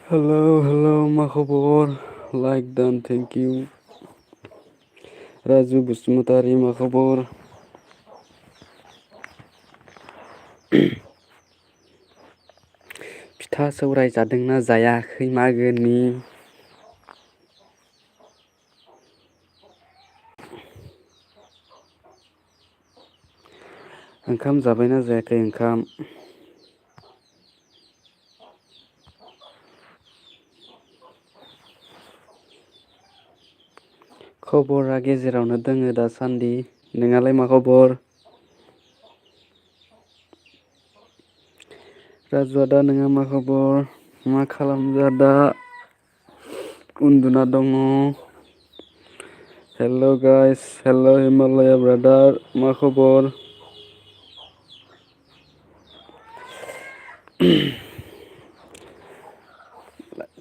Hello मा खबर? Like डान थेंक इउ। राजु बसुमतारी मा खबर? फिथा सौराय जादोंना जायाखै मागोनि? ओंखाम जाबायना जायाखै ओंखाम? खबरा गेजेरावनो दोङो दासान्दि। नोंहालाय मा खबर? राजु आदा नोंहा मा खबर? मा खालामदो आदा? उन्दुना दङ। हेल' गाइस हेल' हिमालया ब्रादार मा खबर?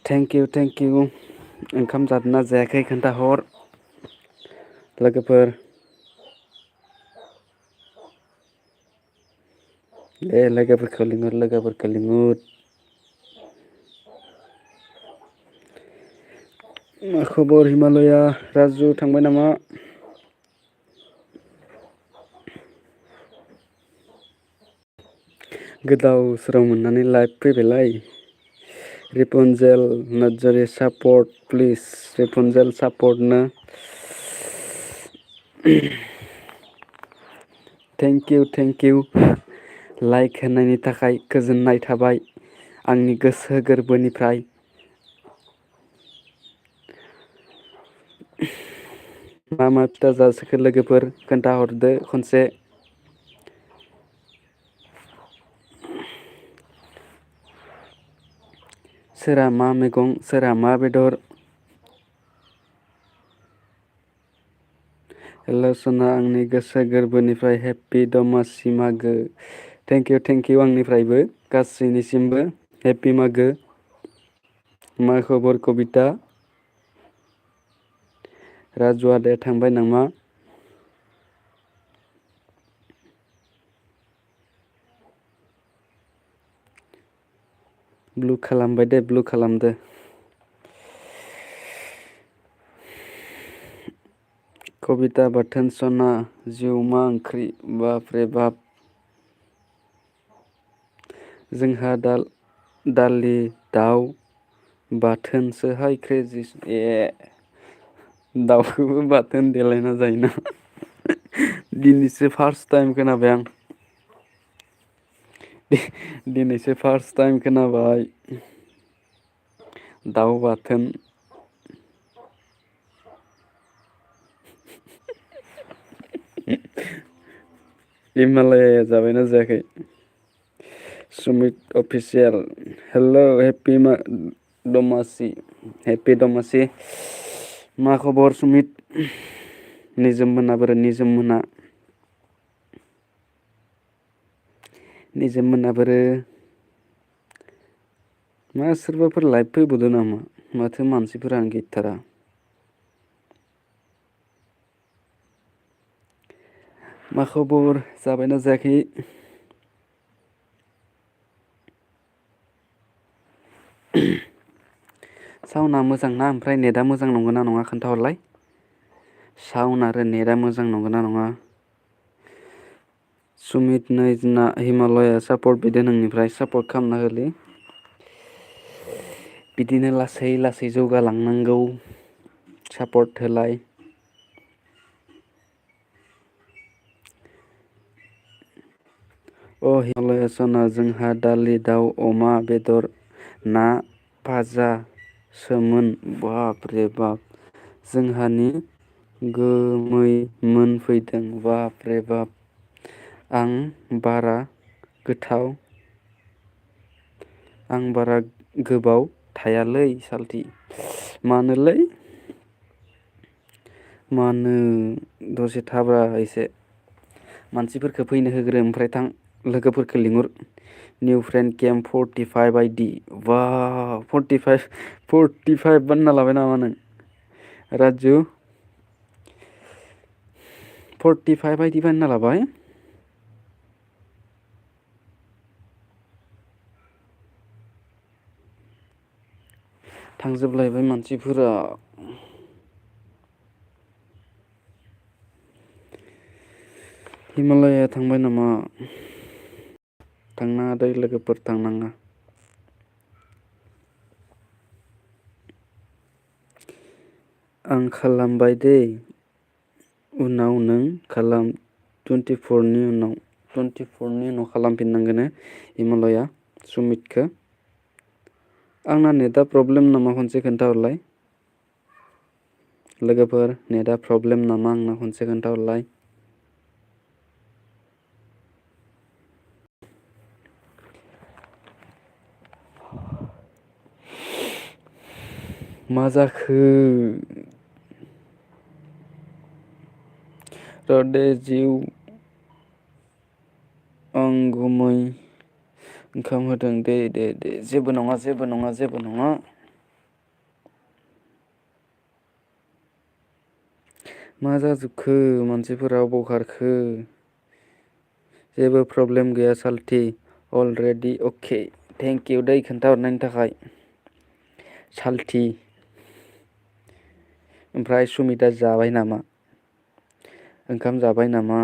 थेंक इउ ओंखाम जादोना जायाखै खोन्थाहर लोगोफोर। दे लोगोफोरखौ लिंहर। मा खबर हिमालया राजु थांबाय नामा? गोदाव सोराव मोननानै लाइभ फैबायलाय। Ripunjel Narzary support please Ripunjel support नो। थेंक इउ लाइक होनायनि थाखाय गोजोननाय थाबाय आंनि गोसो गोरबोनिफ्राय। मा फिथा जासोखो लोगोफोर खोन्थाहरदो खनसे। सोरा मा मैगं सोरा मा बेदर? हेल' सना आंनि गोसो गोरबोनिफ्राय हेपि दमासि मागो। थेंक इउ आंनिफ्रायबो गासैनिसिमबो हेपि मागो। मा खबर कबिता? राजु आदाया थांबाय नामा? ब्लु खालामबाय दे ब्लु खालामदो। कबिता बाथोन सना जिउमा ओंख्रि बाब रे बाब। जोंहा दालि दाउ बाथोनसोहाय क्रेजि ए दाउखौबो बाथोन देलायना जायोना दिनैसो फार्स्ट टाइम खोनाबाय आं। दिनैसो फार्स्ट टाइम खोनाबाय दाउ बाथोन। हिमालया जाबायना जायाखै? सुमित अफिसियेल हेल' हेपि दमासि मा खबर सुमित? निजोम मोना बोरो निजोम मोना? निजोम मोना बोरो? मा सोरबाफोर लाइभ फैबावदो नामा माथो मानसिफोरानो गैथारा? मा खबर जाबायना जायाखै? साउन्डआ मोजांना ओमफ्राय नेटआ मोजां नंगौना नङा खोन्थाहरलाय? साउन्ड आरो नेटआ मोजां नंगौना नङा? सुमित नै जोंना हिमालया सापर्ट बिदो नोंनिफ्राय सापर्ट खालामना होलै। बिदिनो लासै लासै जौगालांनांगौ सापर्ट होलाय। अ हिमालया सना जोंहा दालि दाउ अमा बेदर ना भाजा सोमोन बाब रे बाब जोंहानि गोमै मोनफैदों बाब रे बाब। आं बारा गोबाव थायालै सालथि मानोलै? मानो दसे थाब्रा एसे मानसिफोरखौ फैनो होग्रो ओमफ्राय थां लोगोफोरखौ लिंहर। निउ फ्रेन्ड केम 45 आइदि बा 45 बानायना लाबाय नामा नों राजु? 45 आइदि बानायना लाबाय? थांजोबलायबाय मानसिफोरा। हिमालया थांबाय नामा? थांनाङा दै लोगोफोर थांनाङा। आं खालामबाय दै उनाव नों खालाम 24 नि उनाव खालामफिननांगोन हिमालया सुमितखौ। आंना नेटआ प्रब्लेम नामा खनसे खोन्थाहरलाय। लोगोफोर नेटआ प्रब्लेम नामा आंना खनसे खोन्थाहरलाय। मा जाखो? र' दे जिउ आं गुमै ओंखाम होदों दे जेबो नङा। मा जाजोबखो मानसिफोरा अबाव खारखो? जेबो प्रब्लेम गैया साल्थि अलरेडि अके थेंक इउ दै खोन्थाहरनायनि थाखाय साल्थि। ओमफ्राय सुमितआ जाबाय नामा? ओंखाम जाबाय नामा?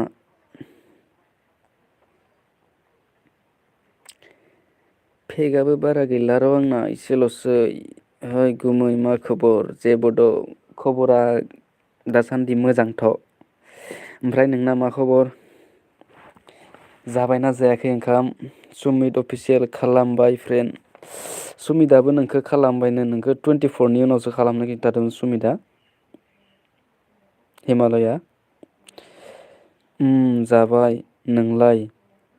फेकआबो बारा गैला र' आंना एसेल'सै। ओइ गुमै मा खबर? जेबो खबरा दासान्दि मोजांथ'। ओमफ्राय नोंना मा खबर? जाबायना जायाखै ओंखाम? सुमित अफिसियेल खालामबाय फ्रेन्ड। सुमितआबो नोंखौ खालामबायनो नोंखौ 24 नि उनावसो खालामनो खिन्थादों सुमितआ। हिमालया जाबाय नोंलाय?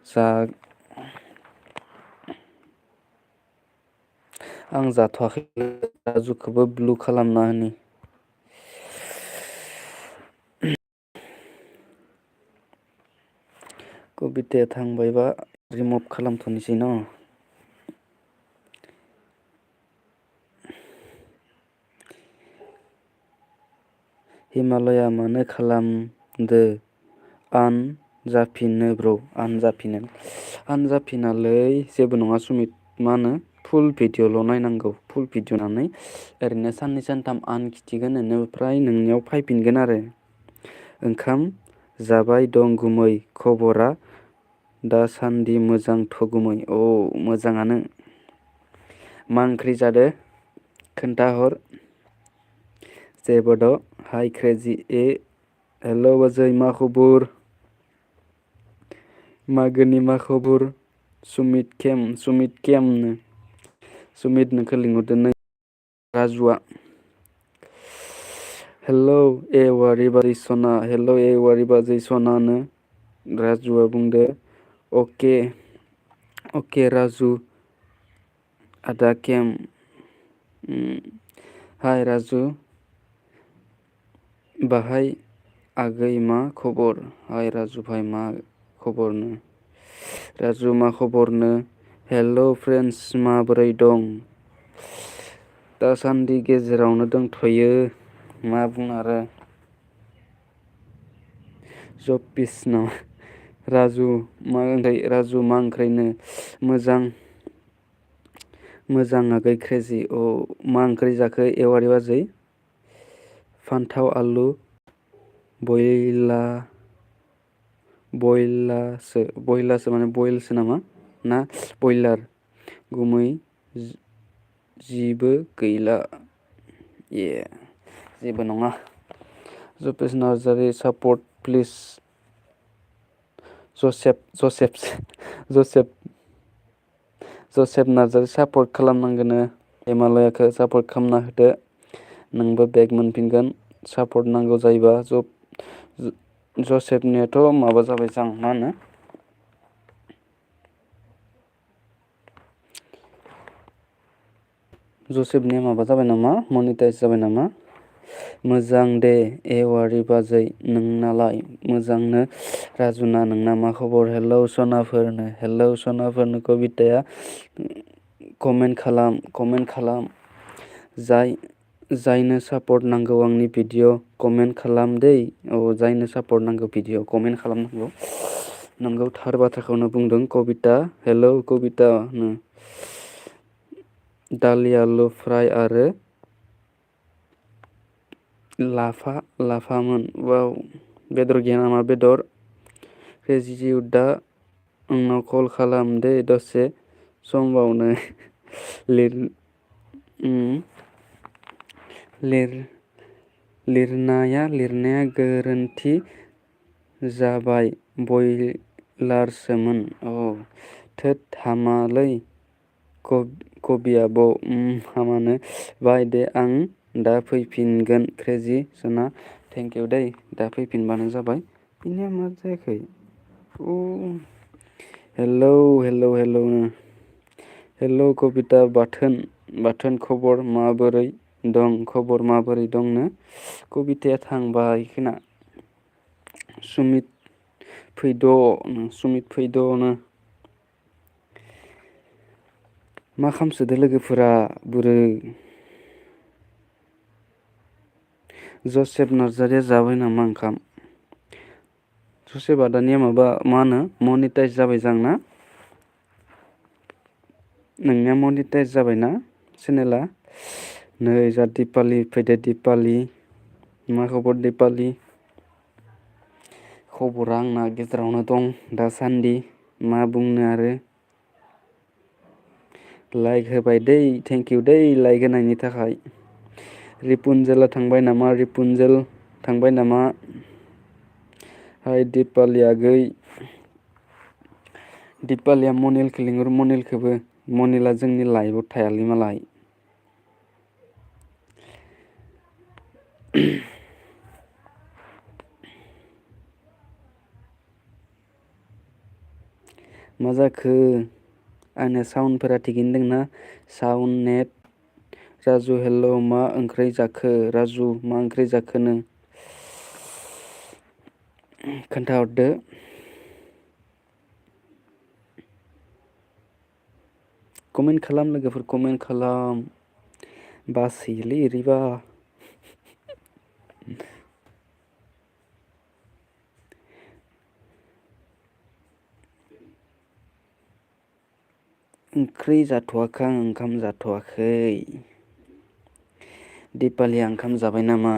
जा आं जाथ'वाखै राजुखौबो ब्लु खालामना होनि। कबिथाया थांबायबा रिमुभ खालामथ'नोसै न'। हिमालया मानो खालामदो आन जाफिनो ब्र' आनजाफिनालै जेबो नङा सुमित मा होनो फुल भिडिअ'ल' नायनांगौ। फुल भिडिअ' नायनानै ओरैनो साननै सानथाम आन खिथिगोन बेनिफ्राय नोंनियाव फैफिनगोन आरो। ओंखाम जाबाय दं गुमै खबरा दासान्दि मोजांथ' गुमै औ मोजाङानो। मा ओंख्रि जादो खोन्थाहर। जेबोद हाय क्रेजि हेल' बाजै मा खबर? मागोनि मा खबर? सुमित नोंखौ लिंहरदों नै राजुआ। हेलौ एवारि बाजै सनानो राजुआ बुंदो अके राजु आदा केम हाय राजु बाहाय आगै मा खबर? हाय राजु भाइ मा खबरनो? राजु मा खबरनो? हेल' फ्रेन्डस माबोरै दं? दासान्दि गेजेरावनो दंथ'यो मा बुंनो आरो। जपिस नामा राजु मा ओंख्रैनो? मोजां आगै क्रेजि मा ओंख्रि जाखो एवारि बाजै? फान्थाव आलु बयलासो माने बयलसो नामा ना बयलार? गुमै जिबो गैला जेबो नङा। Jopesh Narzary support please Joseph Narzary support खालामनांगोनो हिमालयाखौ सापर्ट खालामना होदो। नोंबो बेग मोनफिनगोन सापर्ट नांगौ जायोबा जसेफनियाथ' माबा जाबाय जां मा होनो जसेफनिया माबा जाबाय नामा मनिटाइस जाबाय नामा? मोजां दे एवारि बाजै नोंनालाय मोजांनो? राजुना नोंना मा खबर? हेलौ सनाफोरनो कबिताया कमेन्ट खालाम जायनो सापर्ट नांगौ आंनि भिडिअ कमेन्ट खालाम दै जायनो सापर्ट नांगौ भिडिअ कमेन्ट खालामनांगौ। नोंगौ थार बाथ्राखौनो बुंदों कबिता। हेलौ कबिता दालि आलु फ्राय आरो लाफामोन वाव बेदर गैया नामा बेदर दा आंनाव कल खालाम दे दसे समबावनो लिरनाया गोरोन्थि जाबाय बयलारसोमोन थोद हामालै कबियाबो हामानो बाय दे आं दा फैफिनगोन क्रेजि सना थेंकिउ दै दा फैफिनबानो जाबाय बिनिया मा जायाखै हेलौ कबिता बाथोन खबर माबोरै दंनो कबिताया थांबाय खोना सुमित फैद'नो मा खामसोदो लोगोफोरा बुरै जसेफ नार्जारिया जाबाय नामा ओंखाम जसेफआ दानिया मा होनो मनिटाइज जाबाय जां ना नोंनिया मनिटाइज जाबायना चेनेला नै जा दिपालि फैदो दिपालि मा खबर दिपालि खबरा आंना गेजेरावनो दं दासान्दि मा बुंनो आरो लाइक होबाय दै थेंकिउ दै लाइक होनायनि थाखाय रिपुनजेला थांबाय नामा हाय दिपालि आगै दिपालिया मनिलखौ लिंहर मनिलखौबो मनिला जोंनि लाइभआव थायालै मालाय मा जाखो आंना साउन्डफोरा थिगैनो दंना साउन्ड नेट राजु हेलौ मा ओंख्रि जाखो राजु मा ओंख्रि जाखोनो खोन्थाहरदो कमेन्ट खालाम लोगोफोर कमेन्ट खालाम बासोयोलै ओरैबा ओंख्रि जाथ'वाखै आं ओंखाम जाथ'वाखै दिपालिया ओंखाम जाबाय नामा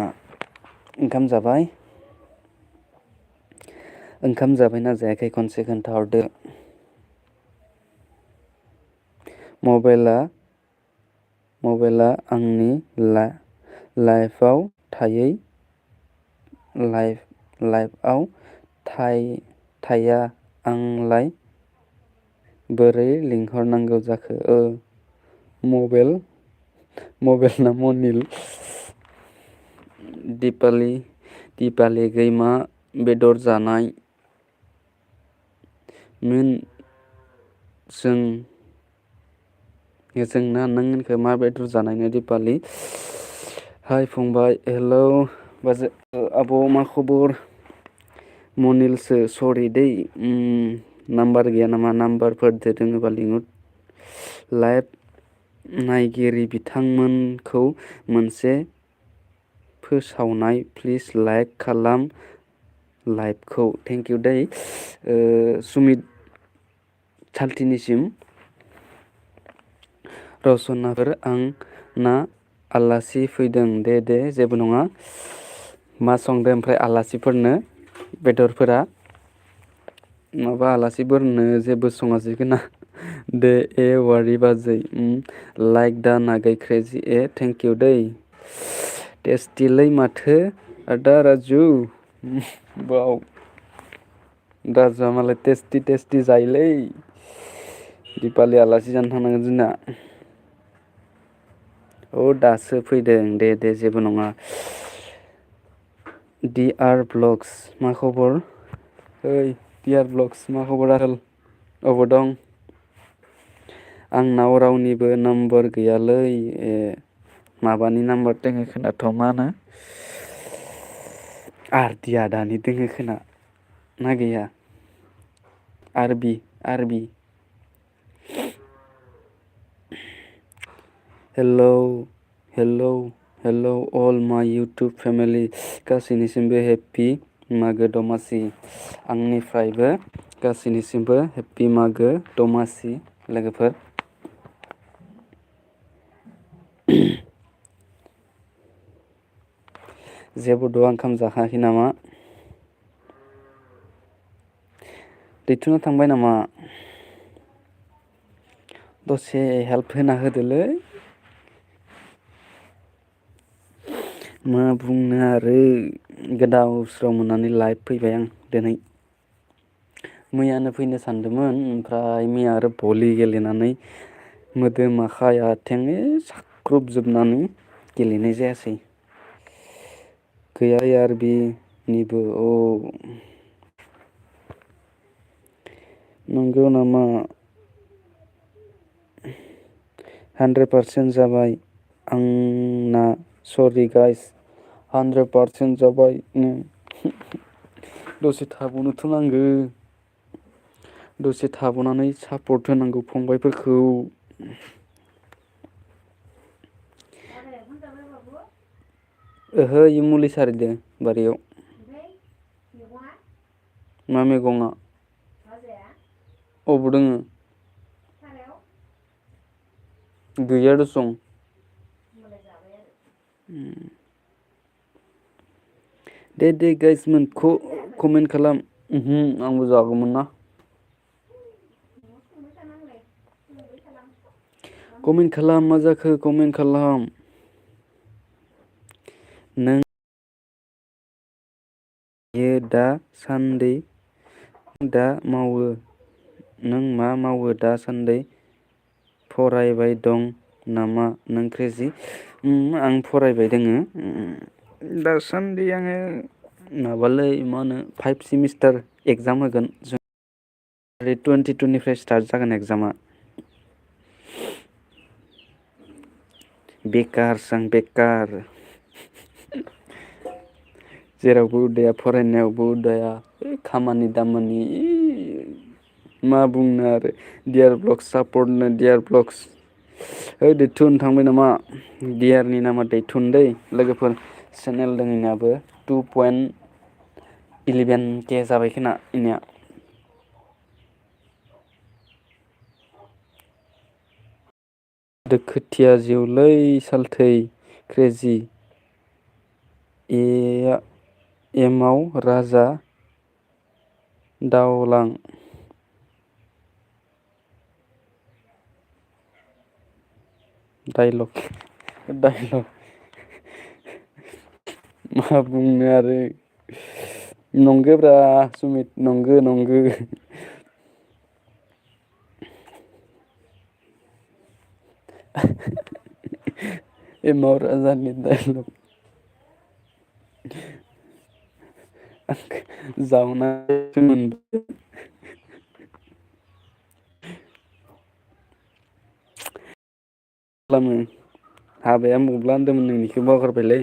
ओंखाम जाबायना जायाखै खनसे खोन्थाहरदो मबाइला आंनि लाइफआव थाया आंलाय बोरै लिंहरनांगौ जाखो मबेल ना मनिल दिपालि गैमा बेदर जानाय मोन जोंना नों होनखो मा बेदर जानायनो दिपालि हाय फंबाय हेलौ बाजै आब' मा खबर मनिलसो सरि दै नाम्बार गैया नामा नाम्बारफोरदो दोङोबा लिंहर लाइभ नायगिरि बिथांमोनखौ मोनसे फोसावनाय प्लिज लाइक खालाम लाइभखौ थेंकिउ दै सुमित साल्थिनिसिम रसनाफोर आंना आलासि फैदों दे जेबो नङा मा संदों ओमफ्राय आलासिफोरनो बेदरफोरा माबा आलासिफोरनो जेबो सङासै खोना दे वारि बाजै लाइक दा नागै क्रेजि थेंकिउ दै टेस्टिलै माथो आदा राजु बाव राजुआ मालाय टेस्टि जायोलै दिपालि आलासि जानो थांनांगोन जोंना दासो फैदों दे जेबो नङा डिआर ब्लग्स मा खबर ओइ डिआर ब्लग्स मा खबर आसोल अबाव दं आंनाव रावनिबो नाम्बार गैयालै माबानि नाम्बार दोङो खोनाथ' मा होनो आरति आदानि दोङो खोना ना गैया आरबि हेलौ अल माय इउटुब फेमिलि गासैनिसिमबो हेपि मागो दमासि आंनिफ्रायबो गासैनिसिमबो हेपि मागो दमासि लोगोफोर जेबोद' ओंखाम जाखायाखै नामा? दैथुना थांबाय नामा? दसे हेल्प होना होदोलै। मा बुंनो आरो गोदाव सोराव मोननानै लाइभ फैबाय आं दिनै। मैयानो फैनो सानदोंमोन ओमफ्राय मैया आरो भलि गेलेनानै मोदोम आखाइ आथें साख्रुबजोबनानै गेलेनाय जायासै। गैया यार बेनिबो नंगौ नामा? 100% जाबाय आंना सरि गाइस 100% जाबाय दसे थाबावनोथ' नांगौ। दसे थाबावनानै सापर्ट होनांगौ फंबायफोरखौ। ओहो इ मुलि सारैदों बारियाव। मा मैगङा? अबाव दोङो? गैया दसं। दे गाइस मोनखौ कमेन्ट खालाम। आंबो जागौमोन ना। कमेन्ट खालाम मा जाखो कमेन्ट खालाम। नों दा सान्दै दा मावो नों मा मावो दासान्दै फरायबाय दं नामा नों क्रेजि? आं फरायबाय दोङो। दासान्दि आङो माबालै मा होनो 5 सेमिस्टार एगजाम होगोन जों 2022निफ्राय स्टार्ट जागोन एगजामा। बेखारसो आं बेखार। जेरावबो उदाया फरायनायावबो उदाया खामानि दामानि मा बुंनो आरो डियार ब्लगस सापर्टनो डियार ब्लगस। ओइ दैथुन थांबाय नामा? डियारनि नामा दैथुन दै लोगोफोर चेनेल दं इनाबो 2.11K जाबाय खोना इनिया। खोथिया जिउलै सालथै क्रेजि। एमाव राजा दावलां। डाइलग मा बुंनो आरो नंगोब्रा सुमित नंगो। एमाव राजानि डाइलग जावना खालामो हाबाया मब्ला होनदोंमोन नोंनिखौ बावगारबायलै।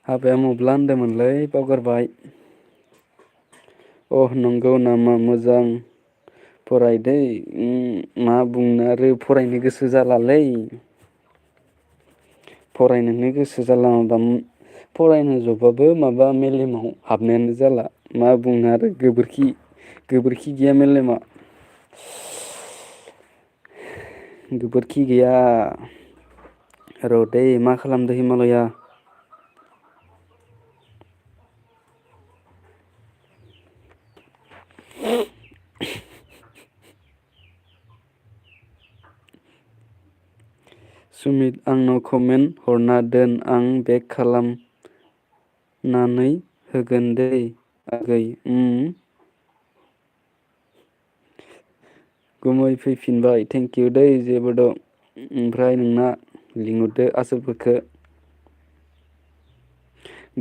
हाबाया मब्ला होनदोंमोनलै बावगारबाय। अह नंगौ नामा मोजां फरायदै मा बुंनो आरो फरायनो गोसो जालालै। फरायनोनो गोसो जाला माबा फरायनो जबाबो माबा मेलेमाव हाबनायानो जाला मा बुंनो आरो गोबोरखि गैया मेलेमा। गोबोरखि गैया रदै मा खालामदो हिमालया? सुमित आंनाव कमेन्ट हरना दोन आं बेक खालामनानै होगोन दै आगै। गुमै फैफिनबाय थेंकिउ दै जेबोद'। ओमफ्राय नोंना लिंहरदो आसोलफोरखौ।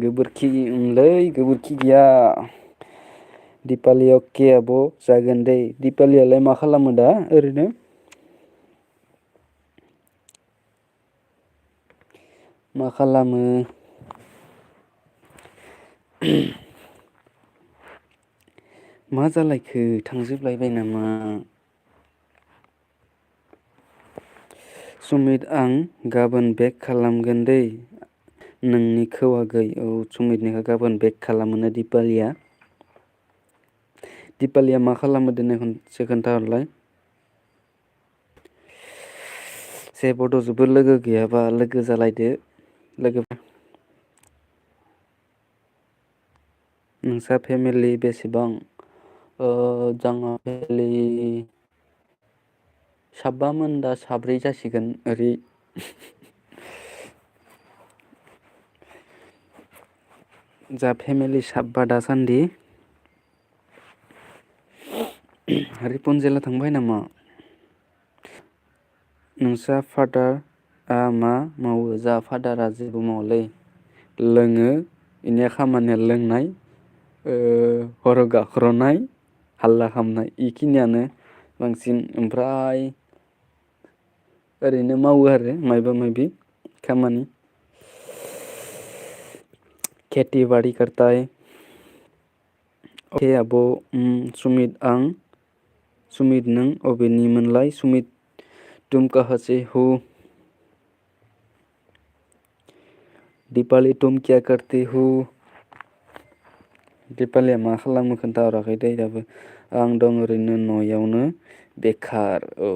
गोबोरखि ओंलै गोबोरखि गैया। दिपालि अके आब' जागोन दै दिपालियालाय मा खालामो दा ओरैनो? मा खालामो? मा जालायखो थांजोबलायबाय नामा? सुमित आं गाबोन बेक खालामगोन दै नोंनिखौ आगै। औ सुमितनिखौ गाबोन बेक खालामोनो दिपालिया। दिपालिया मा खालामो देनाय खनसे खोन्थाहरलाय? जेबोद' जोबोद लोगो गैयाबा लोगो जालायदो लोगो नोंसा फेमिलि बेसेबां? जोंहा फेमिलि साबामोन दा साब्रै जासिगोन ओरै जा फेमिलि साबा दासान्दि रिपुनजला थांबाय नामा? नोंस्रा फादारआ मा मावो? जा फादारा जेबो मावलै लोङो बेनि खामानिया लोंनाय हराव गाख्र'नाय हाल्ला खालामनाय बेखिनियानो बांसिन ओमफ्राय ओरैनो मावो आरो मायबा माबि खामानि खेथि बाड़ी करता है। अके आब' सुमित आं सुमित नों अबेनिमोनलाय? सुमित तुम कहाँ से हो? दीपाली तुम क्या करती हो? दिपालिया मा खालामो खोन्थाहराखै दै दाबो। आं दं ओरैनो न'यावनो बेखार। औ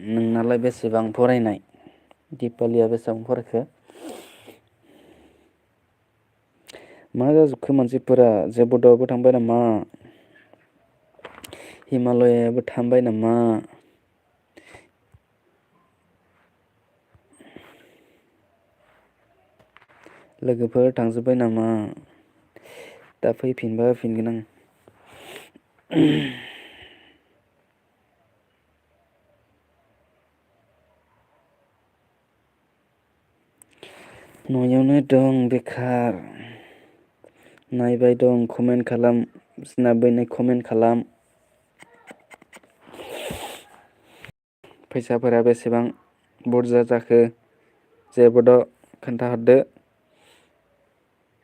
नोंनालाय बेसेबां फरायनाय? दिपालिया बेसेबां फरायखो? मा जाजोबखो मानसिफोरा जेबोदआबो थांबाय नामा? हिमालयाबो थांबाय नामा? लोगोफोर थांजोब्बाय नामा? दा फैफिनबा होफिनगोन आं। न'यावनो दं बेखार। नायबाय दं कमेन्ट खालाम सोनाबैनो कमेन्ट खालाम। फैसाफोरा बेसेबां बुरजा जाखो जेबोद' खोन्थाहरदो।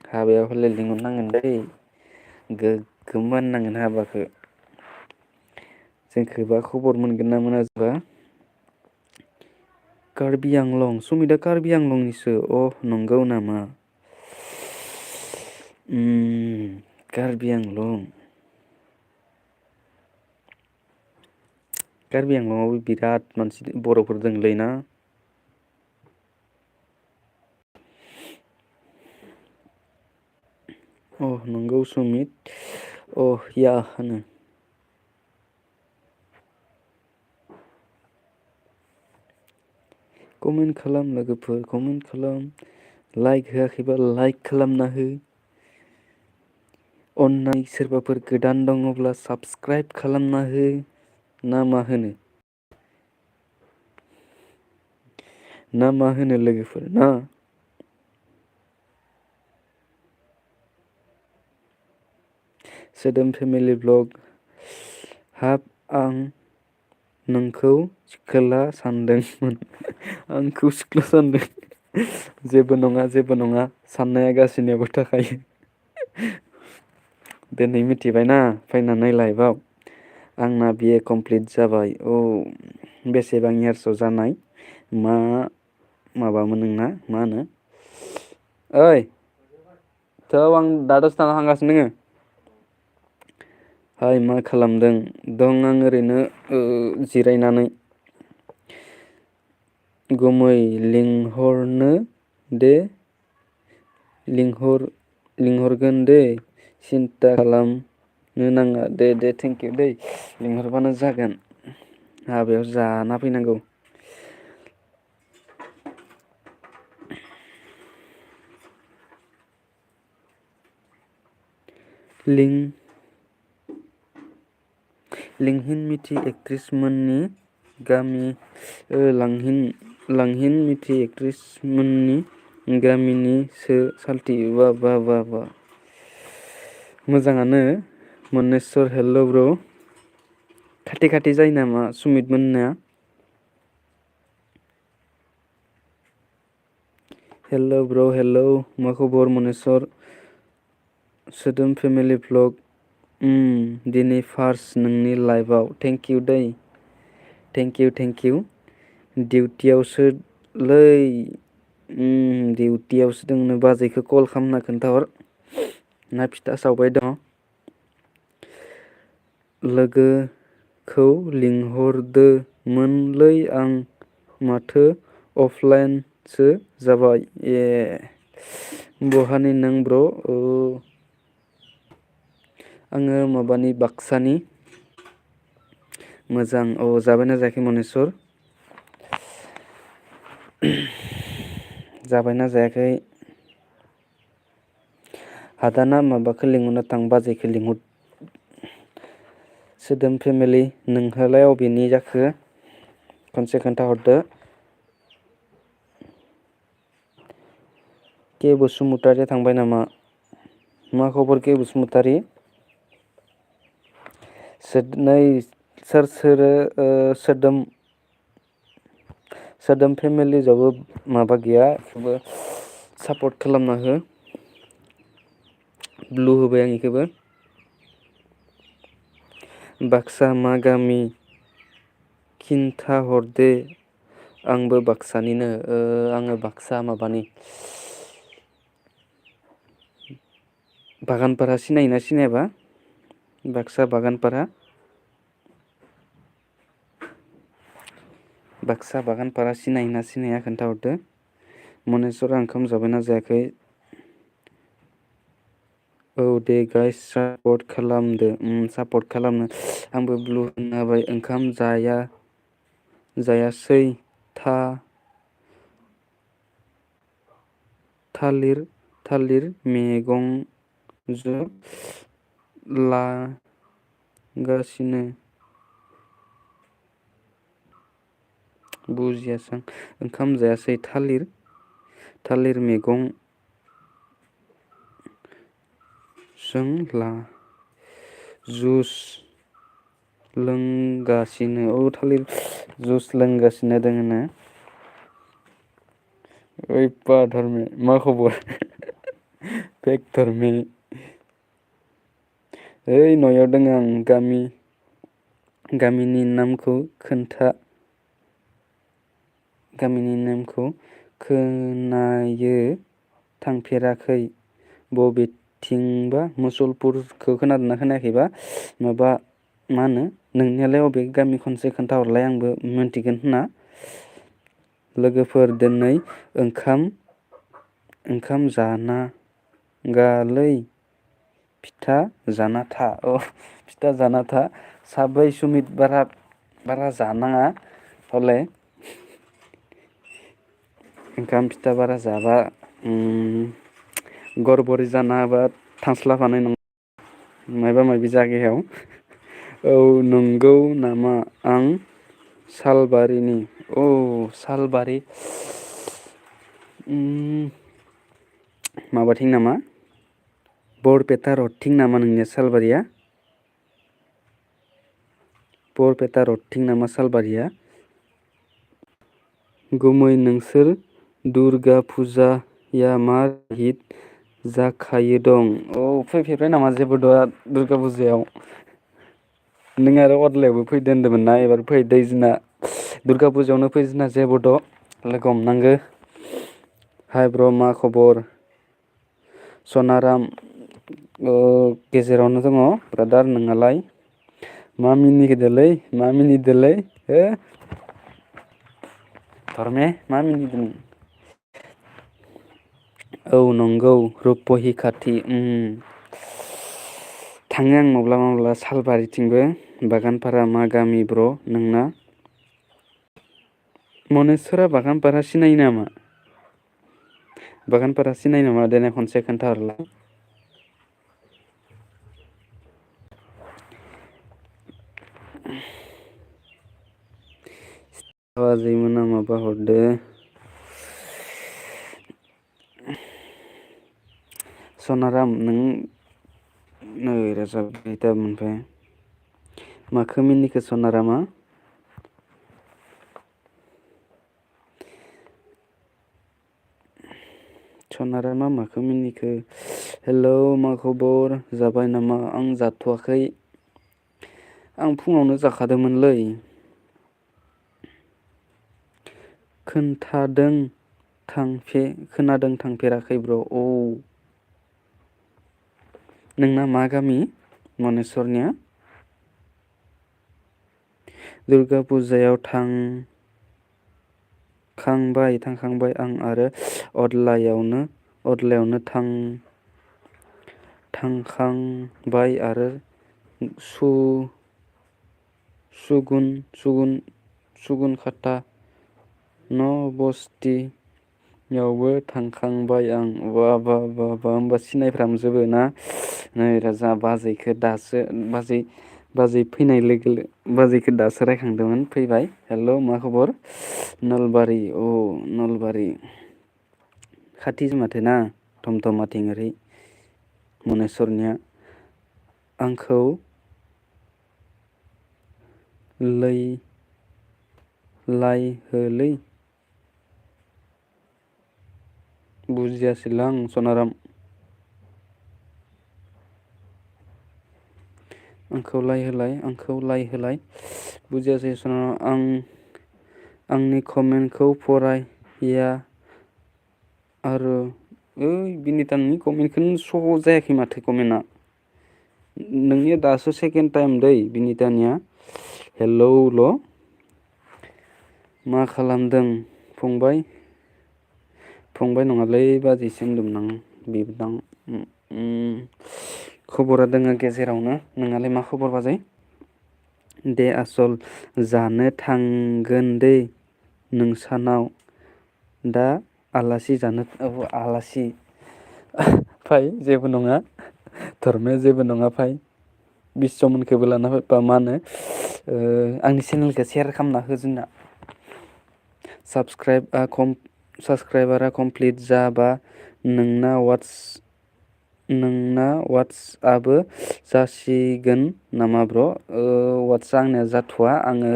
हाबायाव हले लिंहरनांगोन दै गोग्गोम बानायनांगोन हाबाखौ। जोंखौबा खबर मोनगोन ना मोना जोंबा? कार्बि आंलं सुमिदआ कार्बि आंलंनिसो अ नंगौ नामा? कार्बि आंलं कार्बि आंलंआवबो बिराद मानसि बर'फोर दंलै ना? अ नंगौ सुमित या होनो। कमेन्ट खालाम लोगोफोर कमेन्ट खालाम। लाइक होआखैबा लाइक खालामना हो। अननाय सोरबाफोर गोदान दङब्ला साबसक्राइब खालामना हो ना मा होनो? ना मा होनो लोगोफोर ना? सोदोम फेमिलि ब्लग हाब आं नोंखौ सिखोला सानदोंमोन आंखौ सिख्ला सानदों जेबो नङा जेबो नङा साननाया गासिनियावबो थाखायो। दिनै मिथिबायना फैनानै लाइभआव आंना बिए कमप्लिट जाबाय। औ बेसेबां इयार्सआव जानाय मा माबामोन नोंना मा होनो? ओइ थौ आं दा दसे थाना थांगासिनो दोङो। हाय मा खालामदों? दं आं ओरैनो जिरायनानै। गुमै लिंहरनो दे लिंहरगोन दे सिन्था खालामनो नाङा दे थेंकिउ दै लिंहरबानो जागोन। हाबायाव जाना फैनांगौ। लिंहिन मिथि एक्ट्रिस मोननि गामि लांहिन मिथि एक्ट्रिस मोननि गामिनि सो साल्थि बा मोजाङानो मनेस्वर हेल' ब्र' खाथि जायो नामा सुमित मोनना? हेल' ब्र' हेल' मा खबर मनेस्वर? सोदोम फेमिलि भ्लग दिनै फार्स्ट नोंनि लाइभआव थेंकिउ दै थेंकिउ डिउटियावसोलै डिउटियावसो दं नो बाजैखौ कल खालामना खोन्थाहर ना फिथा सावबाय दं। लोगोखौ लिंहरदोंमोनलै आं माथो अफलाइनसो जाबाय। ए बहानि नों ब्र'? आङो माबानि बाक्सानि। मोजां औ जाबायना जायाखै मनेस्वर? जाबायना जायाखै? हादाना माबाखौ लिंहरनो थां बाजैखौ लिंहर। सोदोम फेमिलि नोंहालाय अबेनि जाखो खनसे खोन्थाहरदो। के बसुमतारिया थांबाय नामा? मा खबर के बसुमतारि? नै सोर सोरो सोदोम सोदोम फेमिलि जाबो माबा गैया बेखौबो सापर्ट खालामना हो। ब्लु होबाय आं इखौबो। बाक्सा मा गामि खिन्थाहरदो। आंबो बाक्सानिनो आङो बाक्सा माबानि बागानफारा सिनायोना सिनायाबा बाक्सा बागानफारा? बाक्सा बागानफारा सिनायोना सिनाया खोन्थाहरदो। मनेस्वरा ओंखाम जाबायना जायाखै? औ दे गाइस सापर्ट खालामदो सापर्ट खालामनो आंबो ब्लु होनना होबाय ओंखाम जायासै था थालिर मैगंजो लागासिनो बुजियासां ओंखाम जायासै थालिर मैगं जों जुस लोंगासिनो औ थालिर जुस लोंगासिनो दोङोनो। ओइ बा धरमि मा खबर? फेक धरमि ओइ न'याव दङ आं गामिनि नामखौ खोन्था। गामिनि नामखौ खोनायो थांफेराखै। बबेथिंबा मुसलपुरखौ खोनादोंना खोनायाखैबा माबा मा होनो नोंनियालाय अबे गामि खनसे खोन्थाहरलाय आंबो मोनथिगोन होनना। लोगोफोर दिनै ओंखाम जानांगालै। फिथा जाना था औ फिथा जाना था साबै सुमित बारा जानाङा हले। ओंखाम फिथा बारा जाबा गरबरि जाना होबा थांस्लाबानाय नङा। मायबा माबि जागायाव औ नंगौ नामा आं सालबारिनि औ सालबारि माबाथिं नामा बरपेटा रडथिं नामा नोंनिया सालबारिया? बरपेटा रडथिं नामा सालबारिया? गुमै नोंसोर दुर्गा फुजाया मा हिट जाखायो दं औ फैफेरबाय नामा जेबो द दुर्गा फुजायाव? नों आरो अदलायावबो फैदो होन्दोंमोन ना एबार फै दै जोंना दुर्गा फुजायावनो फै जोंना जेबोद' लोगो हमनांगो। हाय ब्र' मा खबर? सनाराम गेजेरावनो दङ ब्रादार नोंनालाय? मा मिनिदोलै मा मिनिदोलै हो? धरमे मा मिनिदों? औ नंगौ रुपहि खाथि थाङो आं माब्लाबा माब्लाबा सालबारिथिंबो बागानफारा मा गामि ब्र' नोंना? मनेस्वरा बागानपारा सिनायो नामा? बागानफारा सिनायो नामा देनाय खनसे खोन्थाहरलाय? बाजैमोना माबा हरदो सनाराम नों नै रोजाब मोनफाय माखो मिनिखो सनारामा? सनारामा माखौ मिनिखो हेलौ मा खबर जाबाय नामा आं जाथ'वाखै। आं फुङावनो जाखादोंमोनलै। खोनादों थांफेराखै ब्र' औ नोंना मा गामि मनेस्वरनिया? दुर्गा फुजायाव थांखांबाय आं आरो अदलायावनो थांखांबाय आरो सुगुनखाता न' बस्तियावबो थांखांबाय आं। बा होमबा सिनायफ्रामजोबो ना? नै राजा बाजैखो दासो बाजै फैनाय लोगो बाजैखो दासो रायखांदोंमोन फैबाय। हेल' मा खबर? नलबारि नलबारि खाथिसो माथो ना थमथमाथिं ओरै मनेस्वरनिया। आंखौ लायहोलै। बुजियासैलां सनाराम। आंखौ लायहोलाय बुजियासै सनाराम। आंनि कमेन्टखौ फराया आरो बिनिता नोंनि कमेन्टखौनो स' जायाखै माथो कमेन्टआ। नोंनिया दासो सेकेन्ड टाइम दै बिनितानिया हेलौल'। मा खालामदों फंबाय? फंबाय नङालै बाजैसो होनदोंमोन आं बिबोनां। खबरा दोङो गेजेरावनो। नोंनालाय मा खबर बाजै? दे आसल जानो थांगोन दै नोंसानाव दा आलासि जानो आलासि फै जेबो नङा धर्मया जेबो नङा फै। बिस्वमोनखौबो लाना फैबा मा होनो आंनि चेनेलखौ सेयार खालामना हो जोंना। साबसक्राइबारा कमप्लिट जाबा नोंना वाट्सआबो जासिगोन नामा ब्र'? वाट्सआ आंनिया जाथ'वा आङो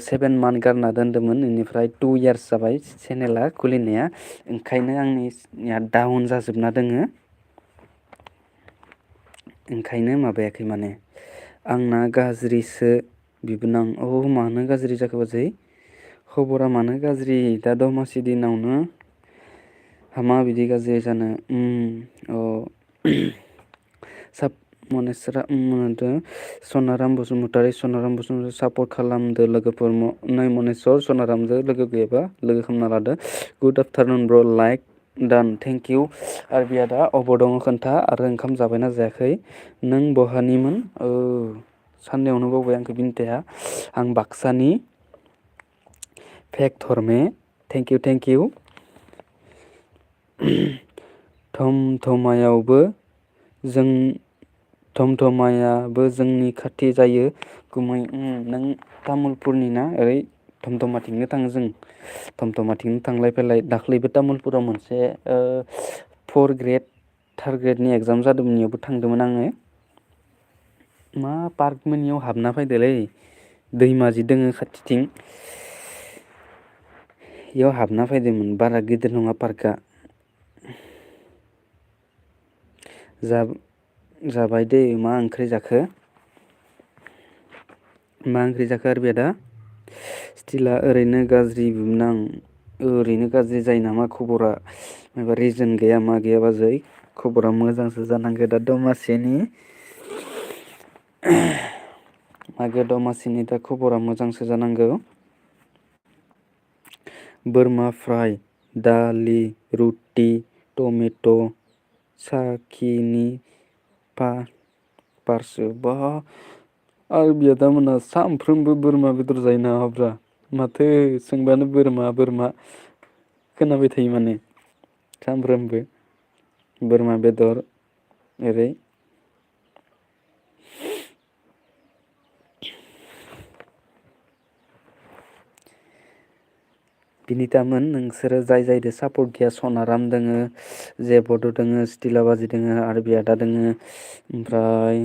7 मान्थ गारना दोन्दोंमोन बेनिफ्राय 2 इयार्स जाबाय चेनेला खुलिनाया ओंखायनो आंनिया डाउन जाजोबना दोङो। ओंखायनो माबायाखै माने आंना गाज्रिसो बिबोनां। मानो गाज्रि जाखो बाजै? खबरा मानो गाज्रि दा दमासि दिनावनो? हामा बिदि गाज्रि जानो। सनाराम बसुमतारी सापर्ट खालामदो लोगोफोर नै मनेस्वर सनारामजों लोगो गैयाबा लोगो खालामना लादो। गुड आफ्टारनुन ब्र लाइक डान थेंक इउ। आरो बिया दा अबाव दङ खोन्था आरो ओंखाम जाबायना जायाखै? नों बहानिमोन? साननायावनो बावबाय आंखौ बिनिताया। आं बाक्सानि। फेक धर्मे थेंक इउ। थमथमायाबो जोंनि खाथि जायो गुमै। नों तामुलपुरनि ना? ओरै थमथमाथिंनो थाङो जों। थमथमाथिंनो थांलाय फैलाय दाख्लैबो तामुलपुराव मोनसे 4 ग्रेड 3 ग्रेडनि एगजाम जादोंमोन इयावबो थांदोंमोन आङो। मा पार्क मोननियाव हाबना फैदोलै दैमा जि दोङो खाथिथिं इयाव हाबना फैदोंमोन। बारा गिदिर नङा पार्कआ। जाबाय दै। मा ओंख्रि जाखो? मा ओंख्रि जाखो आरो बे दा? स्टिला ओरैनो गाज्रि बिबोनां। ओरैनो गाज्रि जायो नामा खबरा? माबा रिजोन गैया मा गैया बाजै? खबरा मोजांसो जानांगौ दा दमासिनि। मागो दमासिनि दा खबरा मोजांसो जानांगौ। बोरमा फ्राय दालि रुटि टमेट' साखिनि पारसो बा आरो बिदामोना सानफ्रोमबो बोरमा बेदर जायो नामाब्रा? माथो सोंबानो बोरमा खोनाबाय थायो माने सामफ्रोमबो बोरमा बेदर ओरै बिनितामोन नोंसोरो जाय जायदो सापर्ट गैया सनाराम दोङो जेबड' दोङो स्टिला बाजै दोङो आरो बियादा दोङो ओमफ्राय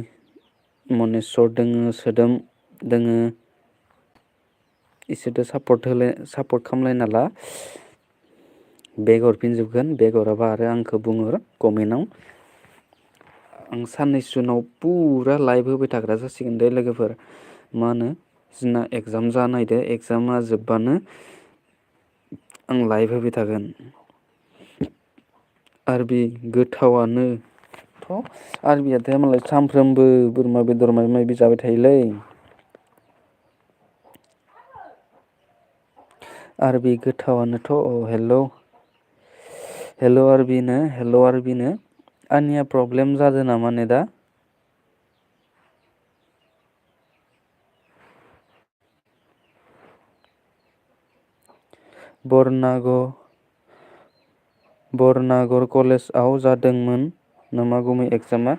मनेस्वर दोङो सोदोम दोङो इसोरदो सापर्ट खालामलायना ला। बेग हरफिनजोबगोन बेग हराबा आरो आंखौ बुंहर कमेन्टआव। आं साननैसो उनाव पुरा लाइभ होबाय थाग्रा जासिगोन दे लोगोफोर। मा होनो जोंना एगजाम जानायदो एगजामा जोब्बानो आं लाइभ होबाय थागोन। आरबि गोथावानोथ' आरबियाथ' मालाय सानफ्रोमबो बोरमा बेदर माबा माबि जाबाय थायोलै। आरबि गोथावानोथ'। हेल' आरबिनो आंनिया प्रब्लेम जादों नामा नेदा? बरनागर कलेजाव जादोंमोन नामा गुमै एगजामा?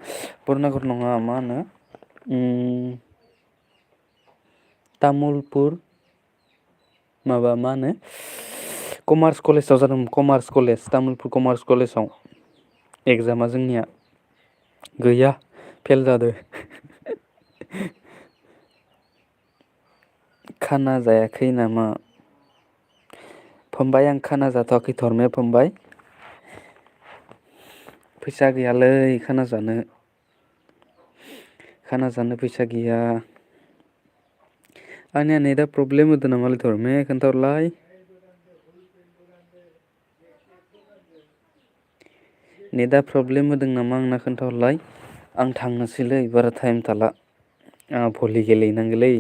बरनागर नङा मा होनो तामुलपुर माबा मा होनो कमार्स कलेजाव जादोंमोन कमार्स कलेज तामुलपुर कमार्स कलेजाव एगजामा जोंनिया गैया फेल जादों। खाना जायाखै नामा? फंबाय आं खाना जाथ'वाखै थरमे फंबाय। फैसा गैयालै खाना जानो। खाना जानो फैसा गैया। आंनिया नेदा प्रब्लेम होदों नामालै थरमे खोन्थाहरलाय। नेदा प्रब्लेम होदों नामा आंना खोन्थाहरलाय। आं थांनोसैलै बारा टाइम थाला आंहा भलि गेलेहैनांगौलै।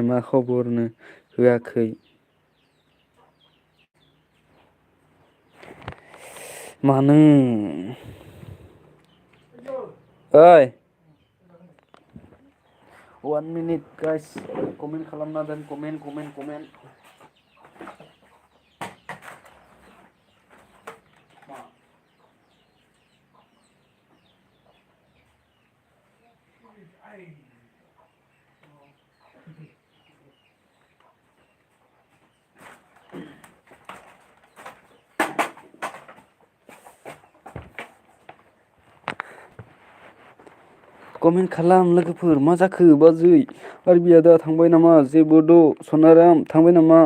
मा खबरनो होआखै? मानो? ओइ 1 मिनिट गाइस कमेन्ट खालामना दोन कमेन्ट। कमेन्ट खालाम लोगोफोर मा जाखो बाजै आरबि आदा थांबाय नामा जेबोद' सनाराम थांबाय नामा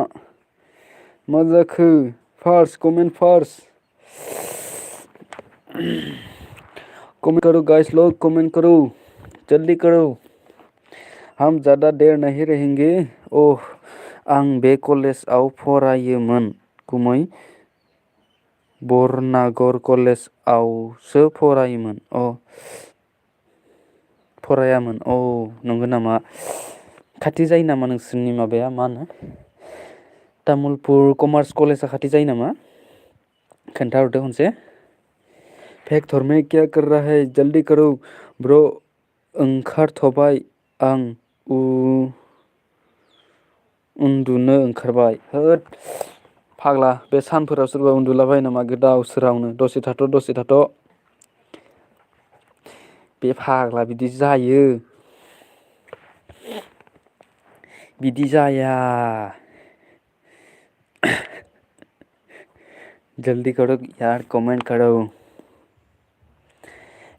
मा जाखो फार्स्ट कमेन्ट फार्स्ट कमेंट करो गाइस लोग कमेंट करो जल्दी करो हम ज़्यादा देर नहीं रहेंगे ओह आं बे कलेजाव फरायोमोन गुमै बरनागर कलेजावसो फरायोमोन फरायामोन नंगौ नामा खाथि जायो नामा नोंसोरनि माबाया मा होनो तामुलपुर कमार्स कलेजा खाथि जायो नामा खोन्थाहरदो खनसे फेक्टर में क्या कर रहा है जल्दी करो ब्र ओंखारथ'बाय आं उन्दुनो ओंखारबाय होद फाग्ला बे सानफोराव सोरबा उन्दुलाबायो नामा गोदाव सोरावनो दसे थाथ' बे फाग्ला बिदि जायो बिदि जाया जल्दी करो यार कमेंट करो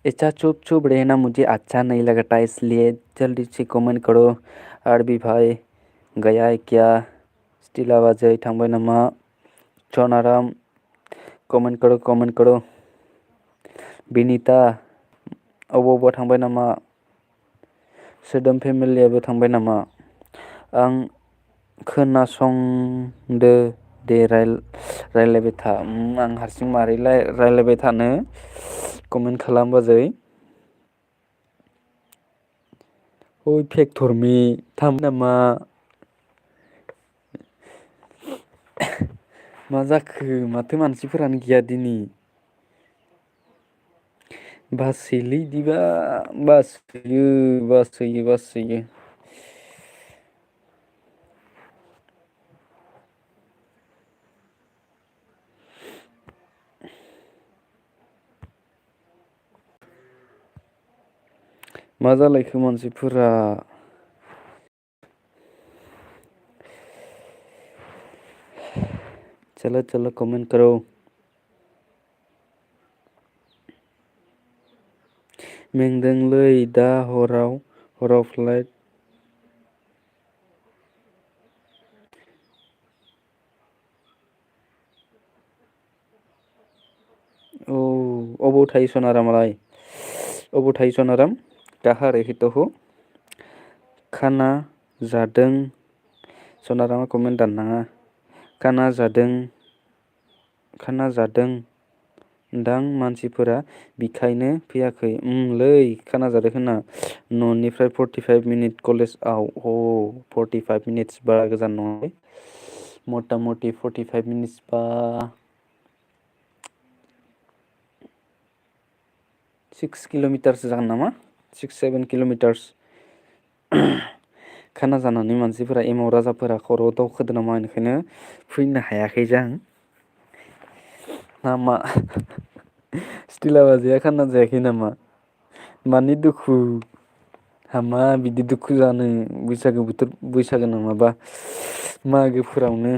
ऐसा चुप रहना मुझे अच्छा नहीं लगता इसलिए जल्दी से कमेंट करो आरबी भाई गया है क्या स्टिल आवाज़ थांबाय नामा सनाराम कमेंट करो बिनीता अबावबा थांबाय नामा सोदोम फेमिलियाबो थांबाय नामा आं खोनासंदो दे रायलायबाय था आं हारसिं मारै रायलायबाय थानो कमेन्ट खालाम बाजै ओइ फेक्टरमि थांबाय नामा मा जाखो माथो मानसिफोरानो गैया दिनै बासोयोलै इदिबा बासोयो मा जालायखो मानसिफोरा चलो कमेंट करो मेंदोंलै दा हराव फ्लाइट अबाव थायो सनारामालाय अबाव थायो सनाराम कहाँ रहते हो खाना जादों सनारामा कमेन्ट दाननाङा खाना जादों दां मानसिफोरा बिखायनो फैयाखै लै खाना जादों खोना न'निफ्राय 45 मिनिट कलेजाव 45 मिनिटस बारा गोजान नङा मथा मथि 45 मिनिटस बा 6 किल'मिटारसो जागोन नामा 6-7 किल'मिटार्स खाना जानानै मानसिफोरा एमाव राजाफोरा खर' दावखोदों नामा बेनिखायनो फैनो हायाखै जां नामा स्टिला बाजैया खाना जायाखै नामा मानि दुखु हामा बिदि दुखु जानो बैसागो बोथोर बैसागो नङाबा मागोफोरावनो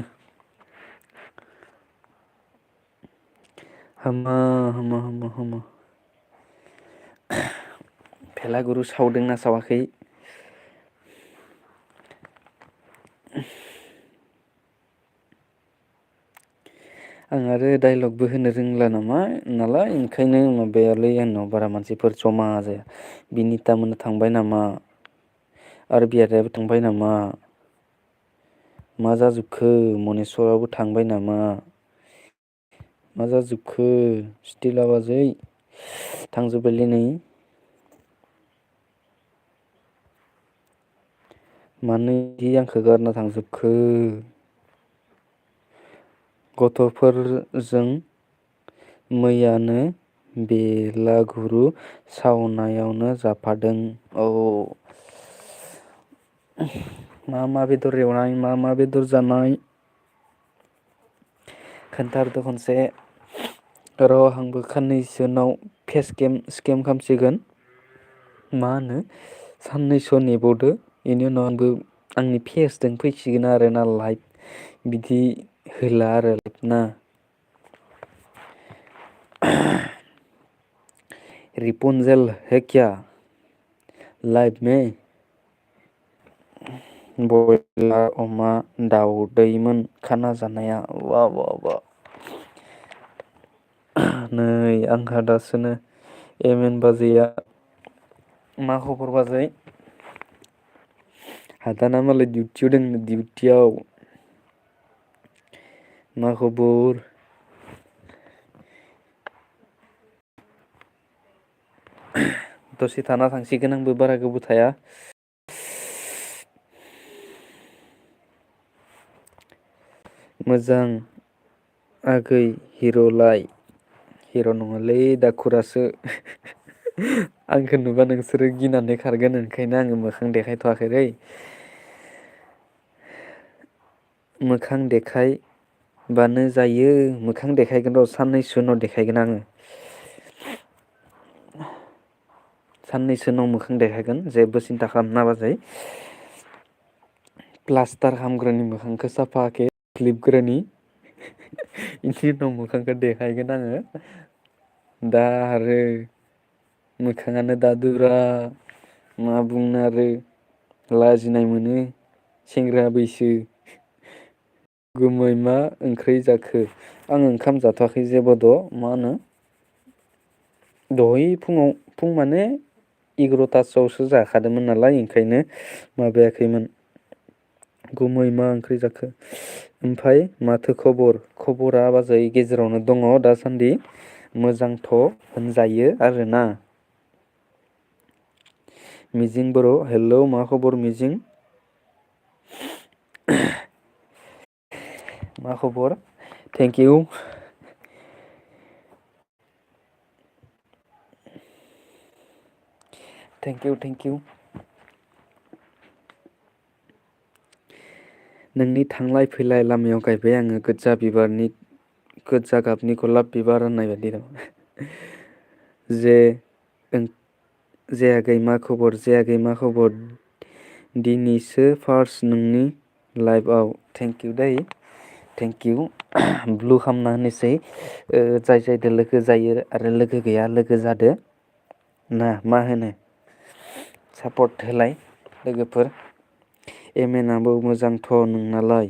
हामा हामा हामा हामा भेलागुरु सावदोंना सावाखै आं आरो डाइलगबो होनो रोंला नामा नालाय ओंखायनो माबायालै आंनाव बारा मानसिफोर जमा जाया बिनिता मोनना थांबाय नामा आरो बियाराबो थांबाय नामा मा जाजोबखो मनेस्वराबो थांबाय नामा मा जाजोबखो स्टिला बाजै थांजोब्बायलै नै मानो इदि आंखौ गारना थांजोबखो गथ'फोरजों मैयानो बेलागुरु सावनायावनो जाफादों औ मा मा बेदर एवनाय मा मा बेदर जानाय खोन्थाहरदो खनसे र' आंबो खाननैसो उनाव फेस केम स्केम खालामसिगोन मा होनो साननैसो नेबावदो बेनि उनाव आंबो आंनि फेसजों फैसिगोन आरोना लाइभ बिदि होला आरो ना रिपुनजल है क्या लाइफ में बयलार अमा दाउदैमोन खाना जानाया वा वा वा नै आंहा दासोनो एम एन बाजैया मा खबर बाजै हादाना मालाय डिउटियाव दों डिउटियाव मा खबर दसे थाना थांसिगोन आंबो बारा गोबाव थाया मोजां आगै हिर'लाय हिर' नङालै दाखुरासो आंखौ नुबा नोंसोरो गिनानै खारगोन ओंखायनो आङो मोखां देखायथ'वाखैरै मोखां देखायबानो जायो मोखां देखायगोन र' साननैसो उनाव देखायगोन आङो साननैसो उनाव मोखां देखायगोन जेबो सिन्था खालामनाङा बाजै प्लास्टार खालामग्रोनि मोखांखौ साफाखे लिबग्रोनि इनि उनाव मोखांखौ देखायगोन आङो दा आरो मोखाङानो दादुरा मा बुंनो आरो लाजिनाय मोनो सेंग्रा बैसो गुमै मा ओंख्रि जाखो आं ओंखाम जाथ'वाखै जेबोद' मा होनो दहै फुं माने 11थासोआवसो जाखादोंमोन नालाय ओंखायनो माबायाखैमोन गुमै मा ओंख्रि जाखो ओमफ्राय माथो खबरा बाजै गेजेरावनो दङ दासान्दि मोजांथ' होनजायो आरोना मिजिं बर' हेलौ मा खबर मिजिं मा खबर thank you thank you thank you नोंनि थांलाय फैलाय लामायाव गायबाय आङो गोजा गाबनि गलाब बिबार होननाय बायदि दं जे जायाखै मा खबर दिनैसो फार्स्ट नोंनि लाइफआव थेंक इउ दै थेंक इउ ब्लु खालामना होनोसै जाय जायदो लोगो जायो आरो लोगो गैया लोगो जादो ना मा होनो सापर्ट होलाय लोगोफोर एम एन आबो मोजांथ' नोंनालाय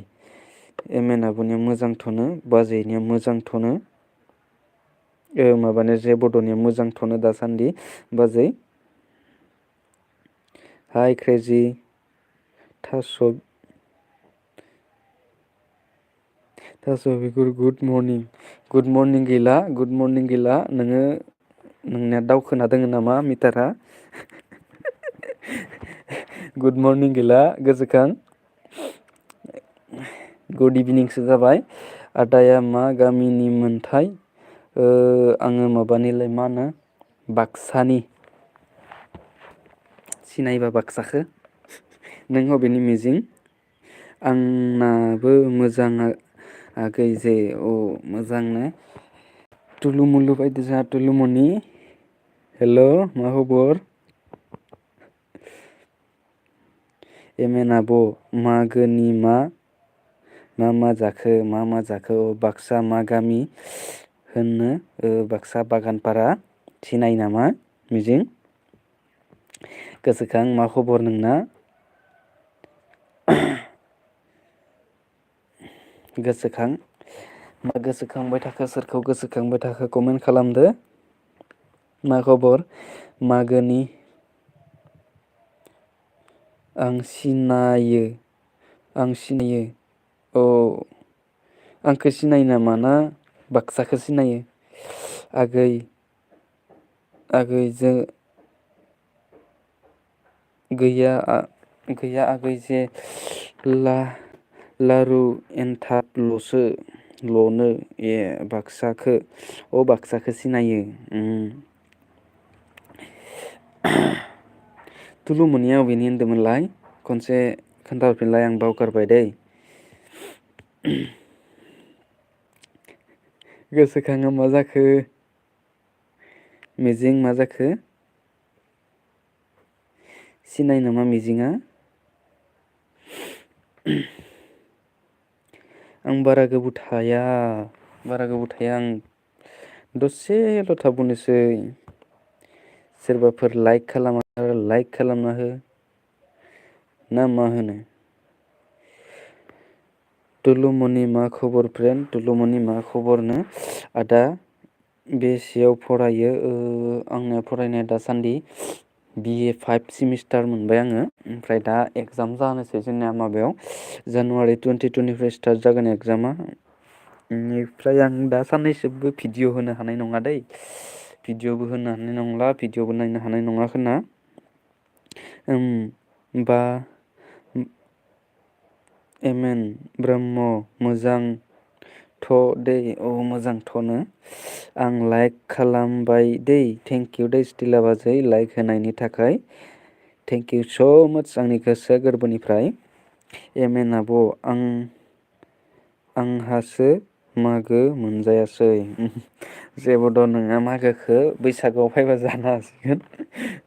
एम एन आबोनिया मोजांथ'नो बाजैनिया मोजांथ'नो माबानिया जे बड'निया मोजांथ'नो दासान्दि बाजै हाय क्रेजि थास' थास' बिगुर गुड मर्निं गैला नोङो नोंनिया दावखोना दोङो नामा मिटारा गुड मर्निं गैला गोसोखां गुड इभिनिंसो जाबाय आदाया मा गामिनि मोनथाय आङो माबानिलै मा होनो बाक्सानि सिनायबा बाक्साखो नों अबेनि मिजिं आंनाबो मोजाङा आगै जे अ मोजांनो तुलु मुलु बायदि जा तुलुमनि हेल' मा खबर एमेन आब' मागोनि मा जाखो बाक्सा मा गामि होननो बाक्सा बागानपारा सिनायो नामा मिजिं गोसोखां मा खबर नोंना गोसोखां मा गोसोखांबाय थाखो सोरखौ गोसोखांबाय थाखो कमेन्ट खालामदो मा खबर मागोनि आं सिनायो औ आंखौ सिनायो नामा ना बाक्साखौ सिनायो आगै जों गैया आगै जे लारु एन्थाबल'सो ल'नो ए बाक्साखौ सिनायो तुलुमनिया अबेनि होनदोंमोनलाय खनसे खोन्थाहरफिनलाय आं बावगारबाय दै गोसोखाङा मा जाखो मिजिं मा जाखो सिनायो नामा मिजिङा आं बारा गोबाव थाया आं दसेल' थाबावनोसै सोरबाफोर लाइक खालामा लाइक खालामना हो ना मा होनो तुलुमनि मा खबर फ्रेन्ड तुलुमनि मा खबरनो आदा बेसेयाव फरायो आंना फरायनाया दासान्दि BA 5 सेमिस्टार मोनबाय आङो ओमफ्राय दा एगजाम जानोसै जोंनिया माबायाव जानुवारि 2020निफ्राय स्टार्ट जागोन एगजामा बेनिफ्राय आं दा साननैसोबो भिडिअ होनो हानाय नङा दै भिडिअबो होनो हानाय नंला भिडिअबो नायनो हानाय नङा खोना बा एमेन ब्रह्म मोजांथ' दै मोजांथ'नो आं लाइक खालामबाय दै थेंकिउ दै स्टिला बाजै लाइक होनायनि थाखाय थेंकिउ स' माच आंनि गोसो गोरबोनिफ्राय एमेन आब' आंहासो मागो मोनजायासै जेबोथ' नोङा मागोखौ बैसागोआव फैबा जानो हासिगोन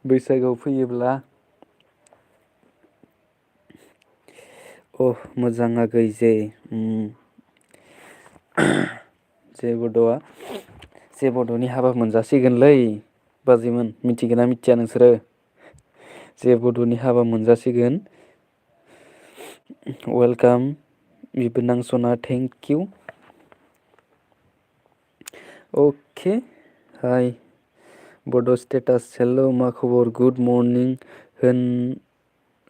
बैसागोआव फैयोब्ला मोजां आगै जे जेबड'नि हाबा मोनजासिगोनलै बाजैमोन मिथिगोना मिथिया नोंसोरो जेबड'नि हाबा मोनजासिगोन वेलकाम बिबोनां सना थेंकिउ अके हाय बड' स्टेटास हेल' मा खबर गुड मर्निं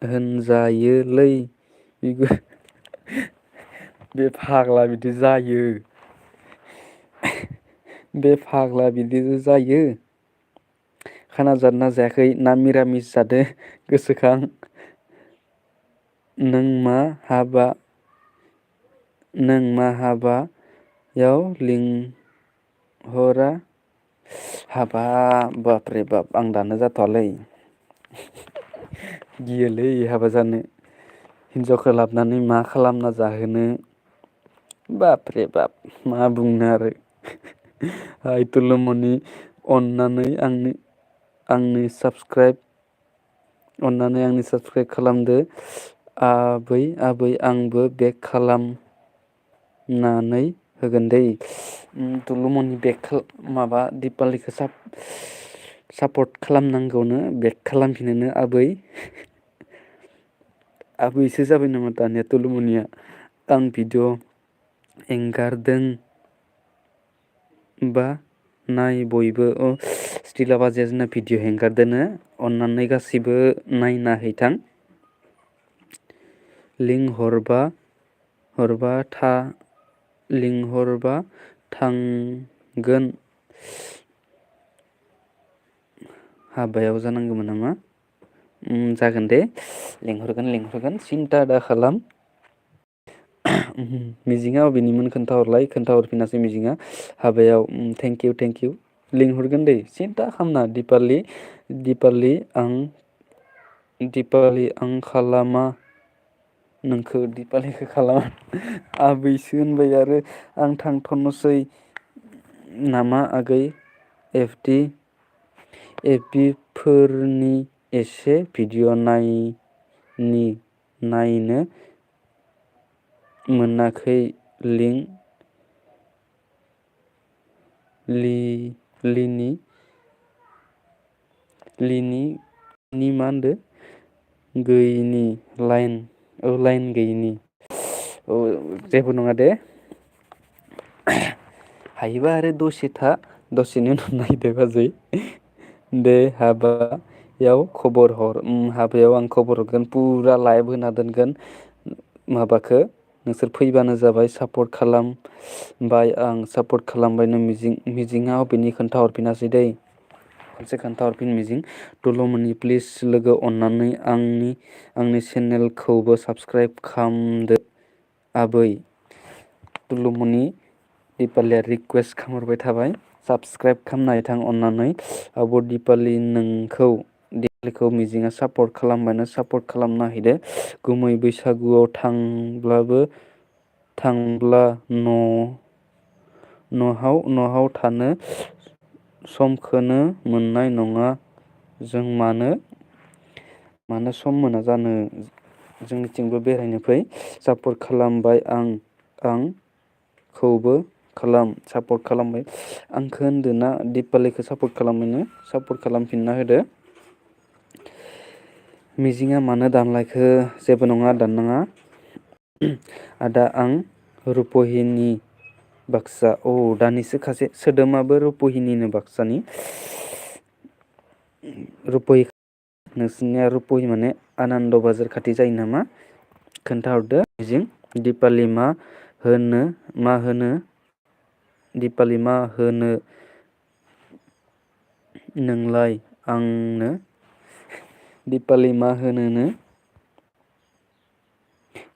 होनजायोलै बे फाग्ला बिदि जायो बे फाग्ला बिदिसो जायो खाना जादोना जायाखै ना मिरामिस जादो गोसोखां नों मा हाबायाव लिंहरा हाबाब बाप्रे बाप आं दानो जाथ'वालै गियोलै हाबा जानो हिनजावखौ लाबोनानै मा खालामना जाहोनो बाप्रे बाप मा बुंनो आरो हाय तुलुमनि अननानै आंनि साबसक्राइब खालामदो आबै आंबो बेक खालामनानै होगोन दै तुलुमनि बेक माबा दिपालिखौ सापर्ट खालामनांगौनो बेक खालामफिनोनो आबैसो जाबाय नामा दानिया तुलुमनिया आं भिडिअ एंगारदों बा नाय बयबो स्टिला बाजैया जोंना भिडिअ हेंगारदोनो अन्नानै गासैबो नायना हैथां लिंक हरबा था लिंहरबा थांगोन। हाबायाव जानांगौमोन नामा? जागोन दे लिंहरगोन सिन्था दा खालाम। मिजिङा अबेनिमोन खोन्थाहरफिनासै मिजिङा हाबायाव थेंकिउ लिंहरगोन दै सिन्था खालामना दिपालि आं खालामा नोंखौ दिपालिखौ खालामा आबैसो होनबाय आरो आं थांथ'नोसै नामा आगै एफबि फोरनि एसे भिडिअ नायनो मोनाखै लिनि मा होनदो लाइन गैयिनि जेबो नङा दे हायोबा आरो दसेनि उनाव नायदो बाजै दे हाबायाव खबर हर हाबायाव आं खबर हरगोन फुरा लाइभ होना दोनगोन माबाखो नोंसोर फैबानो जाबाय सापर्ट खालामबाय आं सापर्ट खालामबायनो मिजिङा अबेनि खोन्थाहरफिनासै दै खनसे खोन्थाहरफिन मिजिं तुलुमनि प्लिज लोगो अननानै आंनि चेनेलखौबो साबसक्राइब खालामदो आबै तुलुमनि दिपालिया रिकुवेस्ट खालामहरबाय थाबाय साबसक्राइब खालामनाय थां अननानै आब' दिपालिखौ मिजिङा सापर्ट खालामबानो सापर्ट खालामना हैदो गुमै बैसागुआव थांब्ला नहाव थानो समखोनो मोननाय नङा जों मानो सम मोना जानो जोंनिथिंबो बेरायनो फै सापर्ट खालामबाय आंखौबो सापर्ट खालामबाय आंखौ होनदो ना दिपालिखौ सापर्ट खालामनो सापर्ट खालामफिनना होदो मिजिङा मानो दानलायखो जेबो नङा दाननाङा आदा आं रुपहिनि बाक्सा दानिसो खासे सोदोमाबो रुपहिनिनो बाक्सानि रुपहि नोंसिनिया रुपहि माने आनान्द बाजार खाथि जायो नामा खोन्थाहरदो मिजिं दिपालि मा होनो दिपालि मा होनो नोंलाय आंनो दिपालि मा होनोनो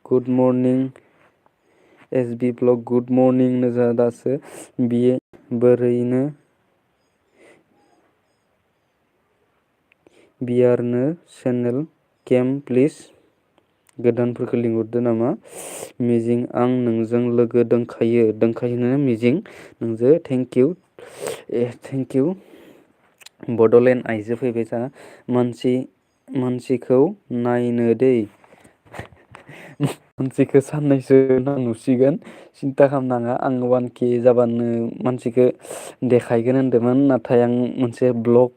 good morning SB blog good morning नो दासो बियो बोरैनो बियारनो चेनेल केम प्लिज गोदानफोरखौ लिंहरदो नामा मिजिं आं नोंजों लोगो दोंखायोनो मिजिं नोंजो थेंकिउ बड'लेण्ड आइजो फैबाय जा मानसिखौ नायनो दै मानसिखौ साननैसो उनाव नुसिगोन सिन्था खालामनाङा आं 1K जाबानो मानसिखौ देखायगोन होनदोंमोन नाथाय आं मोनसे भ्लग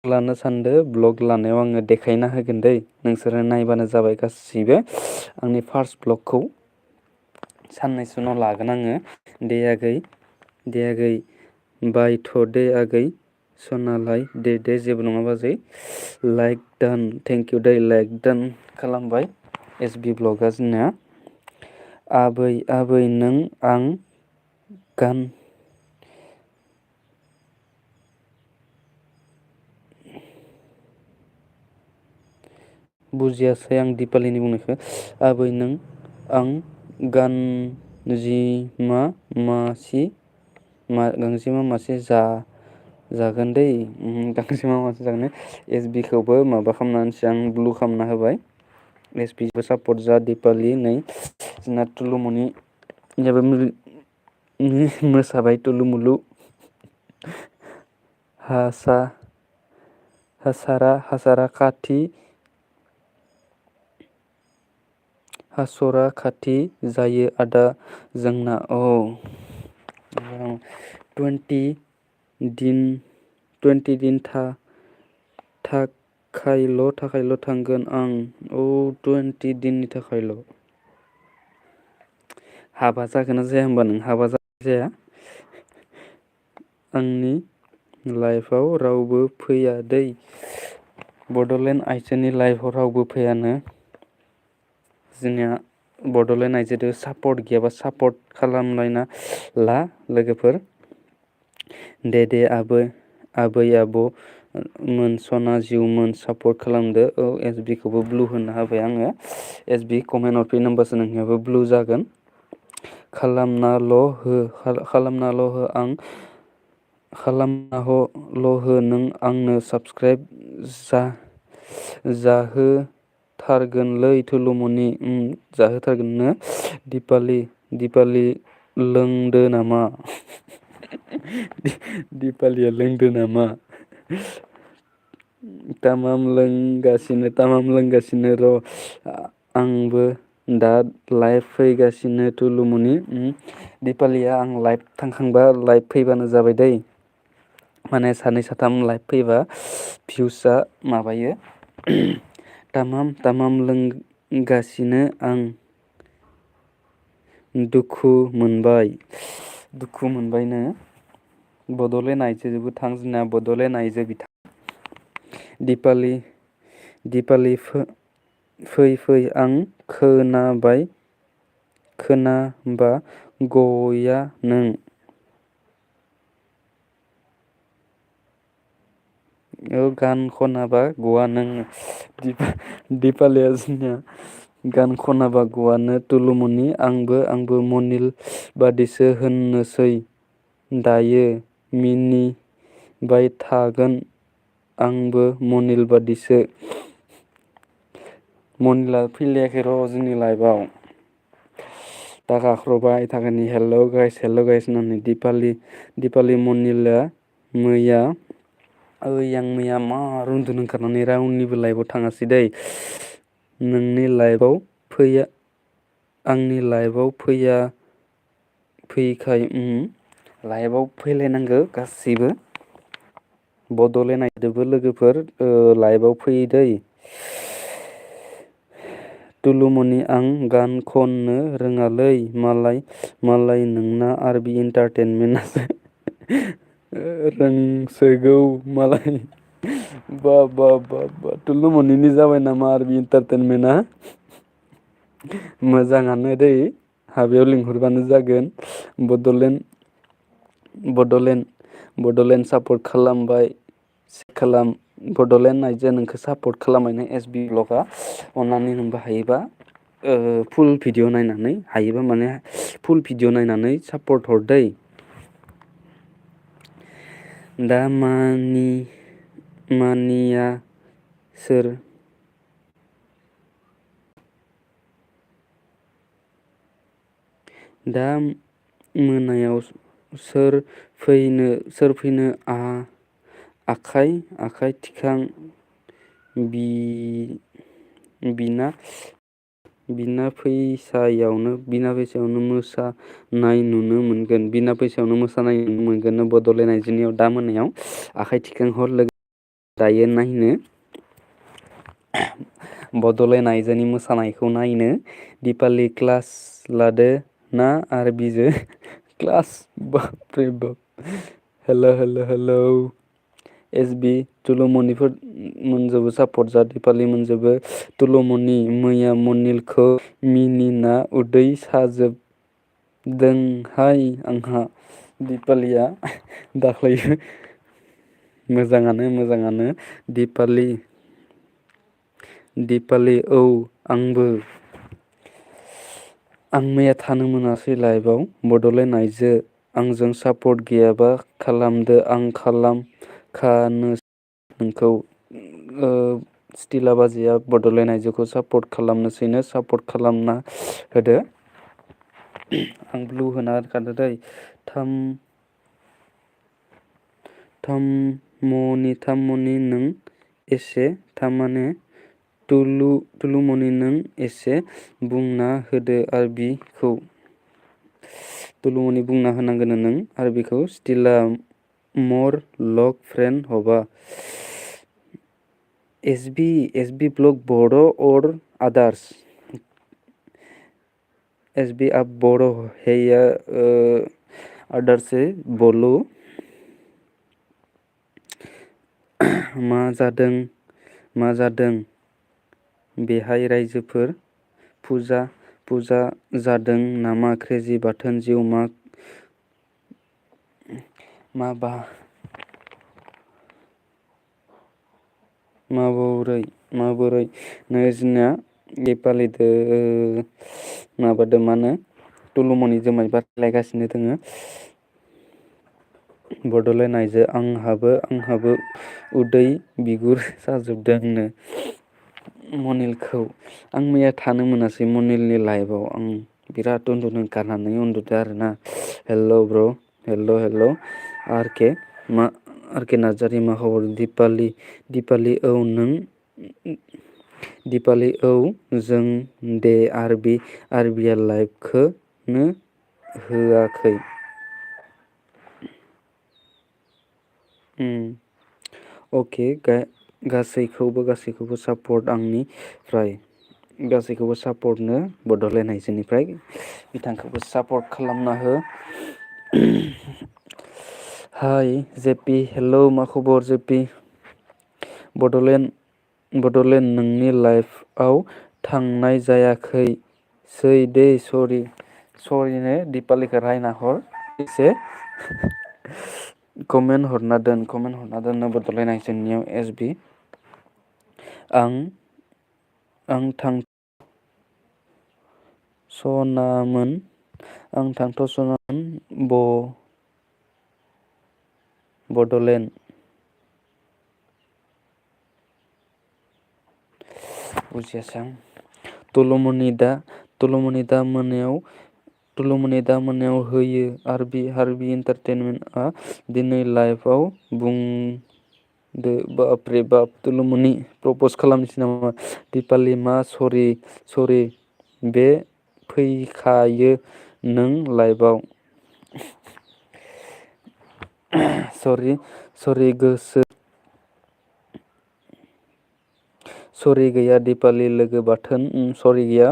लानो सानदो भ्लग लानायाव आङो देखायना होगोन दै नोंसोरो नायबानो जाबाय गासैबो आंनि फार्स्ट भ्लगखौ साननैसो उनाव लागोन आङो दे आगै बायथ' दे आगै सनालाय दे जेबो नङा बाजै लाइक दान थेंकिउ दै लाइक दान खालामबाय एसबि ब्लगआ जोंना आबै नों आं गान बुजियासै आं दिपालिनि बुंनायखौ आबै नों आं गांजेमा मासे जागोन दै गांजेमा मासे जागोन एसबि खौबो माबा खालामनानैसो आं ब्लु खालामना होबाय एसबिबो सापर्ट जा दिपालि नै जोंना तुलुमनि मोसाबाय तुलुमुलु हासारा हासरा खाथि जायो आदा जोंना 20 दिन थाखायल' थांगोन आं 20 दिननि थाखायल' हाबा जागोन ना जाया होमबा नों हाबा जाया आंनि लाइफआव रावबो फैया दै बड'लेण्ड आइजोनि लाइफआव रावबो फैयानो जोंनिया बड'लेण्ड आइजोदो सापर्ट गैयाबा सापर्ट खालामलायना ला लोगोफोर। दे आबै आबौ मोन सना जिउमोन सापर्ट खालामदो। औ एस बि खौबो ब्लु होनो होबाय आङो। एस बि कमेन्ट हरफिन होमबासो नोंनियाबो ब्लु जागोन। खालामनाल' हो आं खालामनाल' हो नों आंनो साबसक्राइब जाहोथारगोनलै थुलुमनि जाहोथारगोननो दिपालि लोंदो नामा? दिपालिया लोंदो नामा? तामाम लोंगासिनो र' आंबो दा लाइभ फैगासिनो थुलुमनि दिपालिया आं लाइभ थांखांबा लाइभ फैबानो जाबाय दै। माने सानै साथाम लाइभ फैबा भिउसआ माबायो। तामाम लोंगासिनो आं दुखु मोनबायनो। बड'लेण्ड आइजोबो थां जोंना बड'लेण्ड आइजो बिथां दिपालि फै आं खोनाबा गया नों। गान खनाबा गवा नों। दिपालिया जोंनिया गान खनाबा गवानो तुलुमनि आंबो मनिल बादिसो होननोसै दायो मिनिबाय थागोन आंबो मनिल बादिसो। मनिला फैलायाखै र' जोंनि लाइभआव। दा गाख्रबबाय थागोन हेल' गाइस होननानै दिपालि मनिला मैया आं मैया मार उन्दुनो ओंखारनानै रावनिबो लाइभआव थाङासै दै। नोंनि लाइभआव आंनि लाइभआव फैखाय लाइभआव फैलायनांगौ गासैबो। बड'लेण्ड आइजोबो लोगोफोर लाइभआव फै दै। तुलुमनि आं गान खननो रोङालै मालाय नोंना आरबि इन्टारटेनमेन्टआसो रोंसोगौ मालाय। बा तुलुमनिनि जाबाय नामा आरबि इन्टारटेनमेन्टआ? मोजाङानो दै हाबायाव लिंहरबानो जागोन। बड'लेण्ड सापर्ट खालामबाय बड'लेण्ड आइजोआ नोंखौ सापर्ट खालामबायनो एस बि ब्लगआ अननानै नोंबो हायोबा फुल भिडिअ नायनानै हायोबा माने फुल भिडिअ नायनानै सापर्ट हर दै। दा मानिया सोर? दा मोनायाव सोर फैनो आखाइ थिखां बिना फैसायावनो मोसानाय नुनो मोनगोन बड'लेण्ड आइजोनियाव दा मोनायाव आखाइ थिखां हर लोगो दायो नायनो बड'लेण्ड आइजोनि मोसानायखौ नायनो दिपालि क्लास लादो ना आरबिजो क्लास बाबरे बाब हेल' एस बि तुलुमनिफोर मोनजोबो सापर्ट जा दिपालि मोनजोबो तुलुमनि मैया मनिलखौ मिनिना उदै साजोबदोंहाय आंहा दिपालिया दाख्लैयो मोजाङानो दिपालि औ आंबो आं मैया थानो मोनासै लाइभआव बड'लेण्ड आइजो आंजों सापर्ट गैयाबा खालामदो आं खालामखानोसै नोंखौ स्टिला बाजैया बड'लेण्ड आइजोखौ सापर्ट खालामनोसैनो सापर्ट खालामना होदो। आं ब्लु होना होखादो दै। थाममनि नों एसे थारमाने तुलुमनि नों एसे बुंना होदो आरबिखौ। तुलुमनि बुंना होनांगोन नों आरबिखौ स्टिला मर लक फ्रेन्ड हबा एस बी ब्लग बड़ और अदर्स एस बी आप बड़ है या अदर्स से बोलो। मा जादों बेहाय रायजोफोर पुजा जादों नामा क्रेजि बाथोन जिउ माबोरै जोंना नेपालिदो माबादो मा होनो तुलुमनि जोमाय बारायलायगासिनो दोङो बड'लेण्ड आइजो आंहाबो उदै बिगुर साजोबदोंनो मनिलखौ आं मैया थानो मोनासै मनिलनि लाइफआव आं बिराद उन्दुनो ओंखारनानै उन्दुदो आरोना हेल' ब्र' हेल' आर के नार्जारि मा खबर दिपालि औ नों दिपालि औ जों दे आरबिएल लाइभखौनो होआखै अके गासैखौबो सापर्ट आंनिफ्राय गासैखौबो सापर्टनो बड'लेण्ड आइजोनिफ्राय बिथांखौबो सापर्ट खालामना हो हाय जेपि हेलौ मा खबर जेपि बड'लेण्ड नोंनि लाइफआव थांनाय जायाखैसै दै सरिनो दिपालिखौ रायना हर एसे कमेन्ट हरना दोन बड'लेण्ड आइजोनियाव एसबि आं थांथ'सनामोन बड'लेण्ड बुजियासै आं तुलुमनि दा मोनायाव होयो हारबि इन्टारटेनमेन्टआ दिनै लाइभआव बुंदो बापरे बाप तुलुमनि प्रपस खालामनोसै नामा दिपालि मा सरि बे फैखायो नों लाइभआव सरि गोसो सरि गैया दिपालि लोगो बाथोन सरि गैया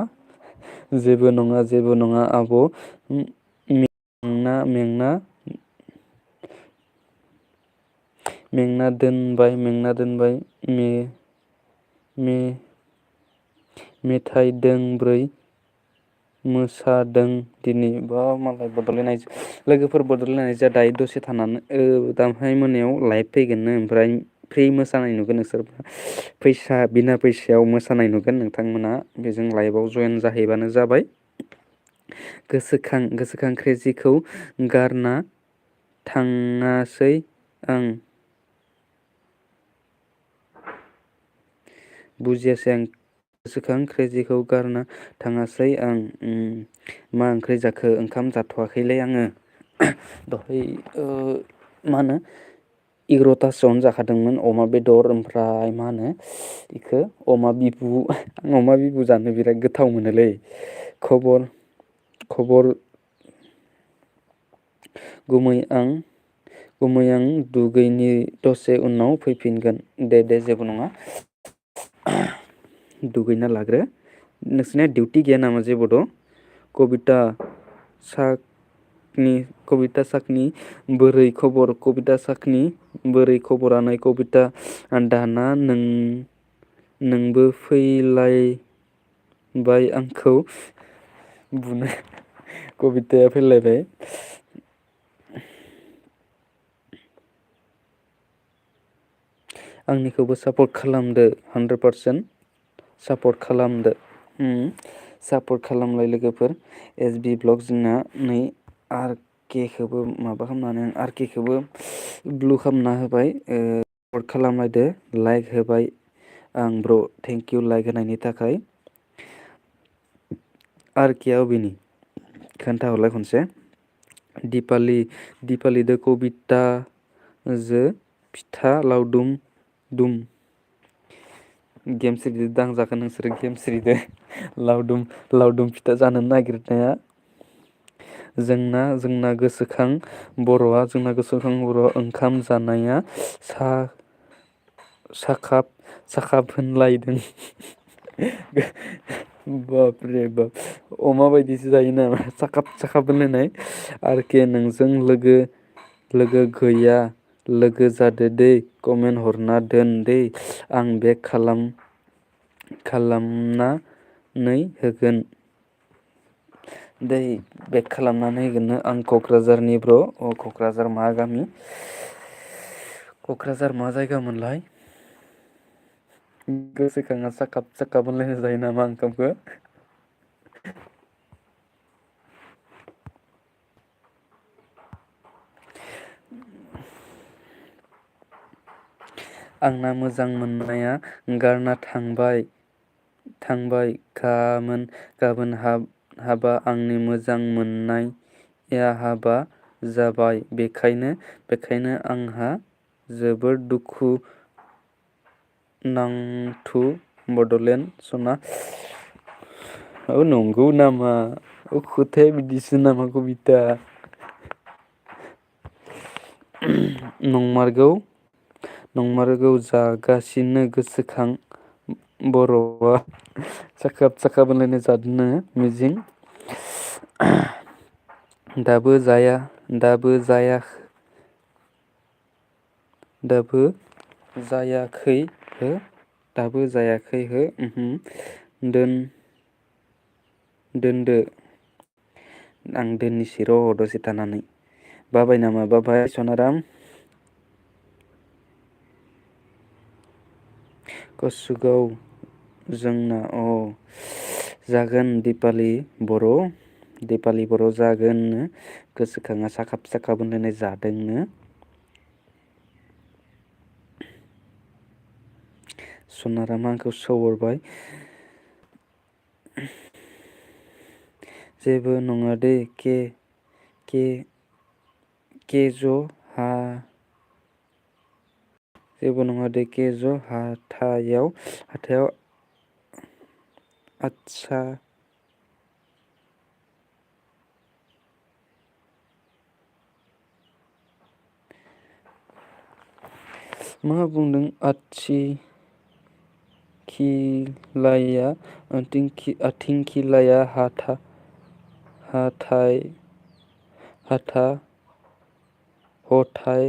जेबो नङा आब' मेंना दोनबाय मेथाइ दोंब्रै मोसादों दिनै बा मालाय बड'लेण्ड आइजो लोगोफोर बड'लेण्ड आइजोआ दायो दसे थानानै दाहाय मोनायाव लाइभ फैगोननो ओमफ्राय फ्रि मोसानाय नुगोन नोंसोर बिना फैसायाव मोसानाय नुगोन नोंथांमोना बेजों लाइभआव जयेन जाहैबानो जाबाय गोसोखां क्रेजिखौ गारना थाङासै आं बुजियासै आं गोसोखां क्रेजिखौ गारना थाङासै आं मा ओंख्रि जाखो ओंखाम जाथ'वाखैलै आङो दहाय मा होनो 11थासोआवनो जाखादोंमोन अमा बेदर ओमफ्राय मा होनो बेखौ अमा बिबु आं अमा बिबु जानो बिराद गोथाव मोनोलै खबर गुमै आं दुगैनि दसे उनाव फैफिनगोन दे जेबो नङा दुगैना लाग्रो नोंसोरना डिउटि गैया नामा जेबोद' कबिता साकनि बोरै खबर कबिता साकनि बोरै खबरानाय कबिता दाना नोंबो फैलायबाय आंखौ बुनो कबिताया फैलायबाय आंनिखौबो सापर्ट खालामदो 100% सापर्ट खालामदो सापर्ट खालामलाय लोगोफोर एसबि ब्लग जोंना नै आरकेखौबो माबा खालामनानै आरकेखौबो ब्लु खालामना होबाय सापर्ट खालामलायदो लाइक होबाय आं ब्र' थेंक इउ लाइक होनायनि थाखाय आरकेआ अबेनि खोन्थाहरलाय खनसे दिपालिदो कबिता जो फिथा लावदुम गेमस्रिदो दांजागोन नोंसोरो गेमस्रिदो लावदुम फिथा जानो नागिरनाया जोंना गोसोखां बर'आ ओंखाम जानाया साखाब होनलायदों बापरे बाप अमा बायदिसो जायो नामा साखाब होनलायनाय आरके नोंजों लोगो गैया लोगो जादो दै कमेन्ट हरना दोन दै आं बेक खालामनानै होगोन दै बेक खालामनानै होगोननो आं क'क्राझारनि ब्र' क'क्राझार मा गामि क'क्राझार मा जायगा मोनलाय गोसोखांना साखाब साखाब होनलायनाय जायो नामा ओंखामखौ आंना मोजां मोननाया गारना थांबाय गाबोन हाबा आंनि मोजां मोननाया हाबा जाबाय बेखायनो आंहा जोबोर दुखु नांथु बडलेण्ड सना नंगौ नामा खथाया बिदिसो नामा कबिता नंमारगौ जागासिनो गोसोखां बर'आ साखाब होनलायनाय जादोंनो मिजिं दाबो जायाखै हो दोनदो आं दोननोसै र' दसे थानानै बाबाय नामा बाबाय सनाराम कसुगाव जोंना जागोन दिपालि बर' जागोननो गोसोखाङा साखाब होनलायनाय जादोंनो सनारामा आंखौ सोहरबाय जेबो नङा दे केज' हाथायाव आदसा मा बुंदों आथिंखिलाया हथाय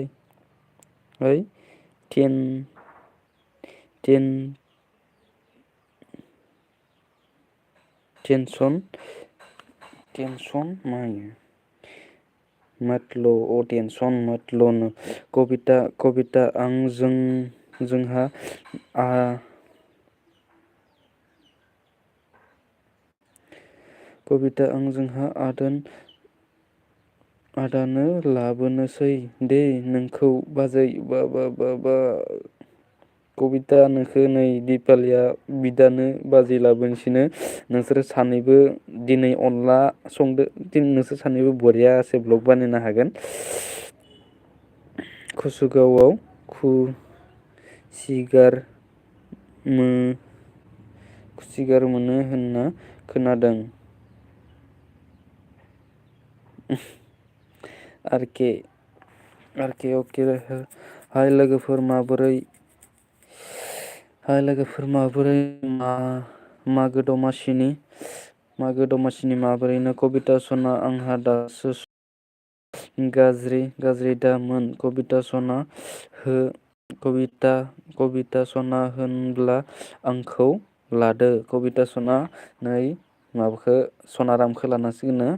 टेनसन मातल' कबिता आं जोंहा आदानो लाबोनोसै दे नोंखौ बाजै बा कबिता नोंखौ नै दिपालिया बिदानो बाजै लाबोनोसैनो नोंसोरो सानैबो दिनै अनला संदो नोंसोर सानैबो बरियासे ब्लग बानायनो हागोन कसुगावआव खुसिगार मोनो होनना खोनादों आरके अके हाय लोगोफोर माबोरै मागो दमासिनि माबोरैनो कबिता सना आंहा दासो गाज्रि दामोन कबिता सना होनब्ला आंखौ लादो कबिता सना नै माबाखौ सनारामखौ लानांसिगोननो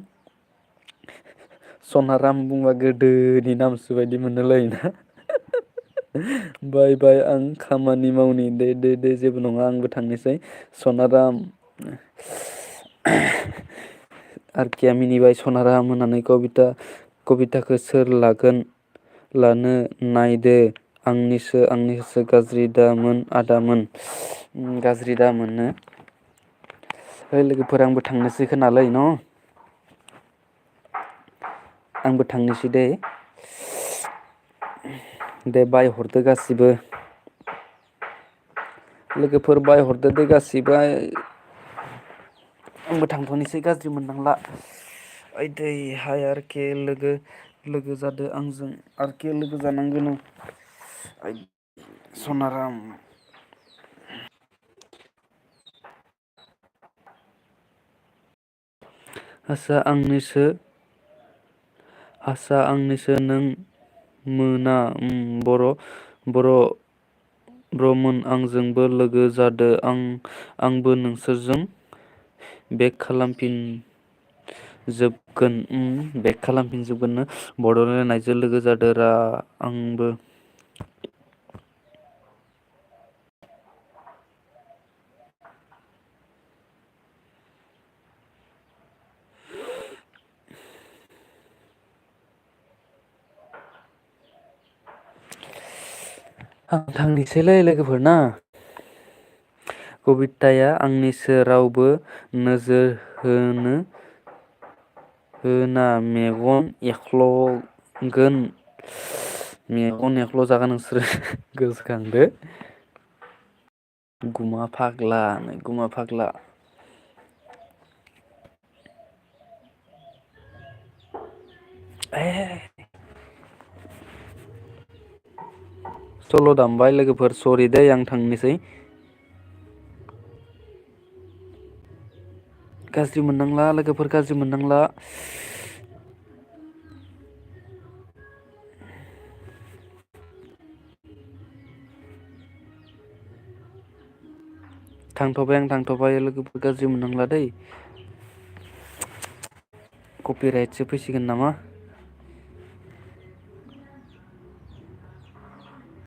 सनाराम बुंबा गोदोनि नामसो बायदि मोनलायोना बाय आं खामानि मावनि दे जेबो नङा आंबो थांनोसै सनाराम आरकेया मिनिबाय सनाराम होननानै कबिताखौ सोर लानो नायदो आंनिसो गाज्रि दामोननो लोगोफोर आंबो थांनोसै खोनालै न' आंबो थांनोसै दे बाय हरदो गासिबो लोगोफोर बायहरदो दे गासिबो आंबो थांथ'नोसै गाज्रि मोननांला ओइदै हाय आरोखि लोगो जादो आंजों आरोखि लोगो जानांगोन सनाराम आसा आंनिसो नों मोना ब्रमोन आंजोंबो लोगो जादो आंबो नोंसोरजों बेक जोबगोन बेक खालामफिनजोबगोननो बड'लेण्डनायजों लोगो जादोरा आंबो। आं थांनोसैलै लोगोफोर ना। कबिताया आंनिसो रावबो नोजोर होना मेगन एख्ल' जागोन नोंसोरो गोसोखांदो। गुमा फाग्ला। सल' दामबाय लोगोफोर सरि दै आं थांनोसै। गाज्रि मोननांला लोगोफोर गाज्रि मोननांला। थांथ'बाय लोगोफोर गाज्रि मोननांला दै। कपिराइटसो फैसिगोन नामा?